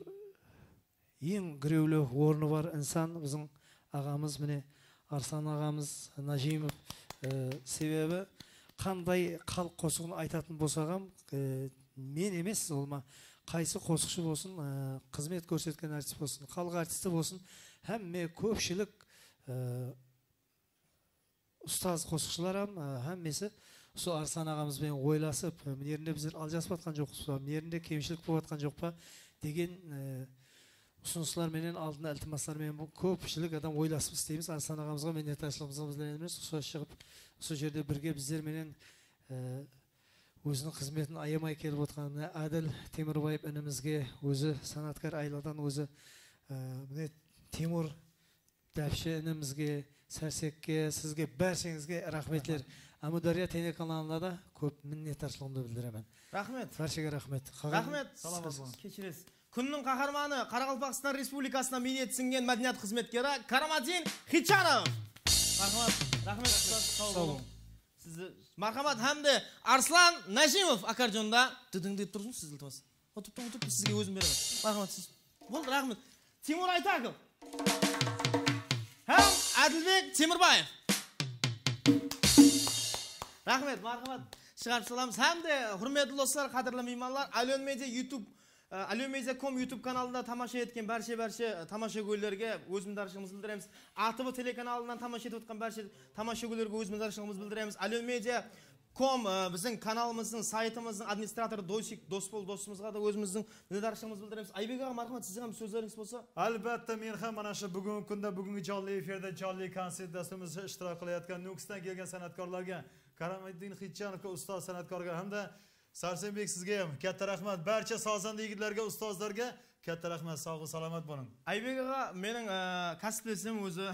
eń girewli ornı bar insan biziń aǵamız, mine, Arslan aǵamız Najimov. E, sebebi qanday xalıq qosıǵın aytatın bolsaǵam, e, men emes, ol ma, qaysı qosıqshı bolsın, e, xızmet kórsetken artist bolsın, xalıq artisti bolsın, hámme kópshilik, e, ustaz qosıqshılar hám, e, hámmesi usı Arslan aǵamız benen oylasıp, e, mına jerinde bizler aljasıp atqan joqpız ba, mına jerinde kemshilik bolıp atqan joq pa degen, e, usınıslar menen, aldına iltimaslar menen bul kópshilik adam oylasıp isleymiz. Arslan aǵamızǵa minnetdarshılıǵımızdı bildiremiz. Usı shıǵıp, usı jerde birge bizler menen, e, óziniń xızmetin ayamay kelip otqanına, Ádil Temurbaev inimizge, ózi sanatkar ailadan, ózi, e, mine, Temur Dápshi inimizge, Sársekke, sizge, bársheńizge raxmetler. Raxmet. Ámiwdárya telekanalına da kóp minnetdarshılıǵımdı bildiremen. Raxmet. Bárshege raxmet. Qaǵan. Raxmet. Salamat bolıń. Keshiresiz. Kúnniń qaharmanı, Qaraqalpaqstan Respublikasına miyneti sińgen mádeniyat xızmetkeri Karamatdin Xitjanov. Marhamat. Raxmet, ustaz. Saw bolıń. Sizdi, marhamat, hám de Arslan Najimov akkordeonda dıdıń dep turıń, siz iltimas. Otıp, otıp, sizge ózim beremen. Marhamat, siz. Boldı, raxmet. Timur Aytakov. Hám Ádilbek Temurbaev. Raxmet, marhamat. Shıǵarıp salamız. Hám de, húrmetli doslar, qádirli miymanlar, Alyon Media YouTube, e, Alyon Media com YouTube kanalında tamasha etken bárshe-bárshe, e, tamashagóylerge ózimizdiń raqmetimizdi bildiremiz. A T V telekanalından tamasha etip atqan bárshe tamashagóylerge ózimizdiń raqmetimizdi bildiremiz. Alyon Media com, e, biziń kanalımızdıń, saytımızdıń administratorı Dosik Dosbol dostımızǵa da ózimizdiń minnetdarshılıǵımızdı bildiremiz. Aybek aǵa, marhamat, siziń hám sózlerińiz bolsa. Álbette, men hám mana shu búgingi kúnde, búgingi jonlı efirde, jonlı koncert dasturımızda ishtirok qilayotgan Nókisdan kelgen san'atkorlarga, Karamatdin Xitjanovga, ustaz san'atkorga hamda Sarsenbek, sizge hám katta raxmat. Barcha sazanda yigitlarga, ustazlarga katta raxmat. Sawǵa, salamat bolıń. Aybek aǵa, meniń, e, kásiplesim ózi.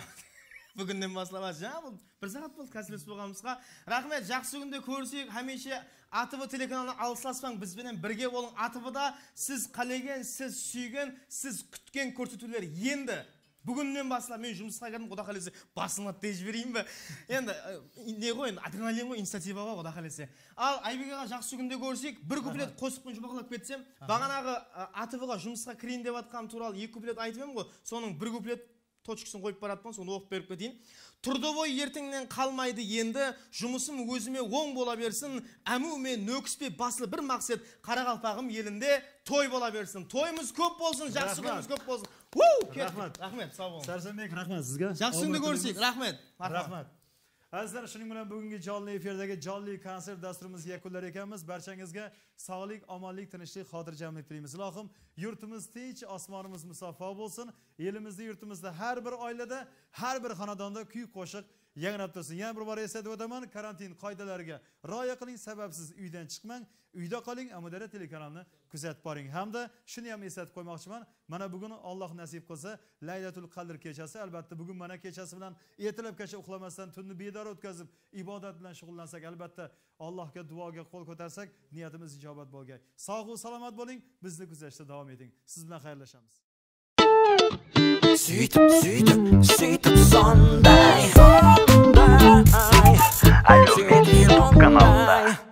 Búginnen baslap, jańa bul bir saat boldı kásiples bolǵanımızǵa. Raxmet, jaqsı kúnde kóriseyik. Hámiyshe A T V telekanalına alıslaspań, biz benen birge bolıń. A T V-da siz qálegen, siz súygen, siz kútken kórsetiwler endi. Búginnen baslap men jumısqa kirdim, Quda qálese, basıńa tez jibereyin be? Endi, e, ne ǵoy, endi adrenalin ǵoy, inisiativa ǵoy, Quda qálese. Al, Aybek aǵa, jaqsı kúnde kóriseyik. Bir kuplet qosıq penen juwmaqlap ketsem, baǵanaǵı, e, A T V-ǵa jumısqa kireyin dep atqanım tuwralı eki kuplet aytıp edim ǵoy, sonıń bir kuplet tochkasin qoyıp baratpan, sonı oqıp berip keteyin. Trudovoy erteńnen qalmaydı endi, jumısım ózime oń bola bersin, ámiw me Nókis pe baslı bir maqset, qaraqalpaǵım elinde toy bola bersin. Toyımız kóp bolsın, jaqsı kúnimiz kóp bolsın. Woo! Kettik. Raxmet. Raxmet, saw bolıń. Sarsenbek, raxmet sizge. Jaqsı kúnde kóriseyik. Raxmet. Marhamat. Azizler, shunıń menen búgingi jonlı efirdegi jonlı koncert dasturımızdı yakunlar ekenmiz. Barchańizga sawlik, omonlik, tinchlik, xotirjamlik tilaymiz. Ilohim, yurtimiz tinch, osmonimiz musaffo bolsın. Elimizde, yurtimizda, hár bir oilada, hár bir xonadonda kuy-qo'shiq yangrab tursin. Yana bir bor eslatib o'taman, karantin qoidalariga rioya qiling, sababsiz uydan chiqmang, uyda qoling, Amudara telekanalini kuzatib boring. Hamda shuni ham eslatib qo'ymoqchiman, mana bugun, Alloh nasib qilsa, Laylatul Qadr kechasi, albatta, bugun mana kechasi bilan ertalabgacha uxlamasdan tunni bedor o'tkazib, ibodat bilan shug'ullansak, albatta, Allohga duoga qo'l ko'tarsak, niyatimiz ijobat bo'lgay. Sog'-u salomat bo'ling, bizni kuzatishda davom eting. Siz bilan xayrlashamiz. Suytip, suytip, suytip sonday, sonday. Alyon Media YouTube kanalında.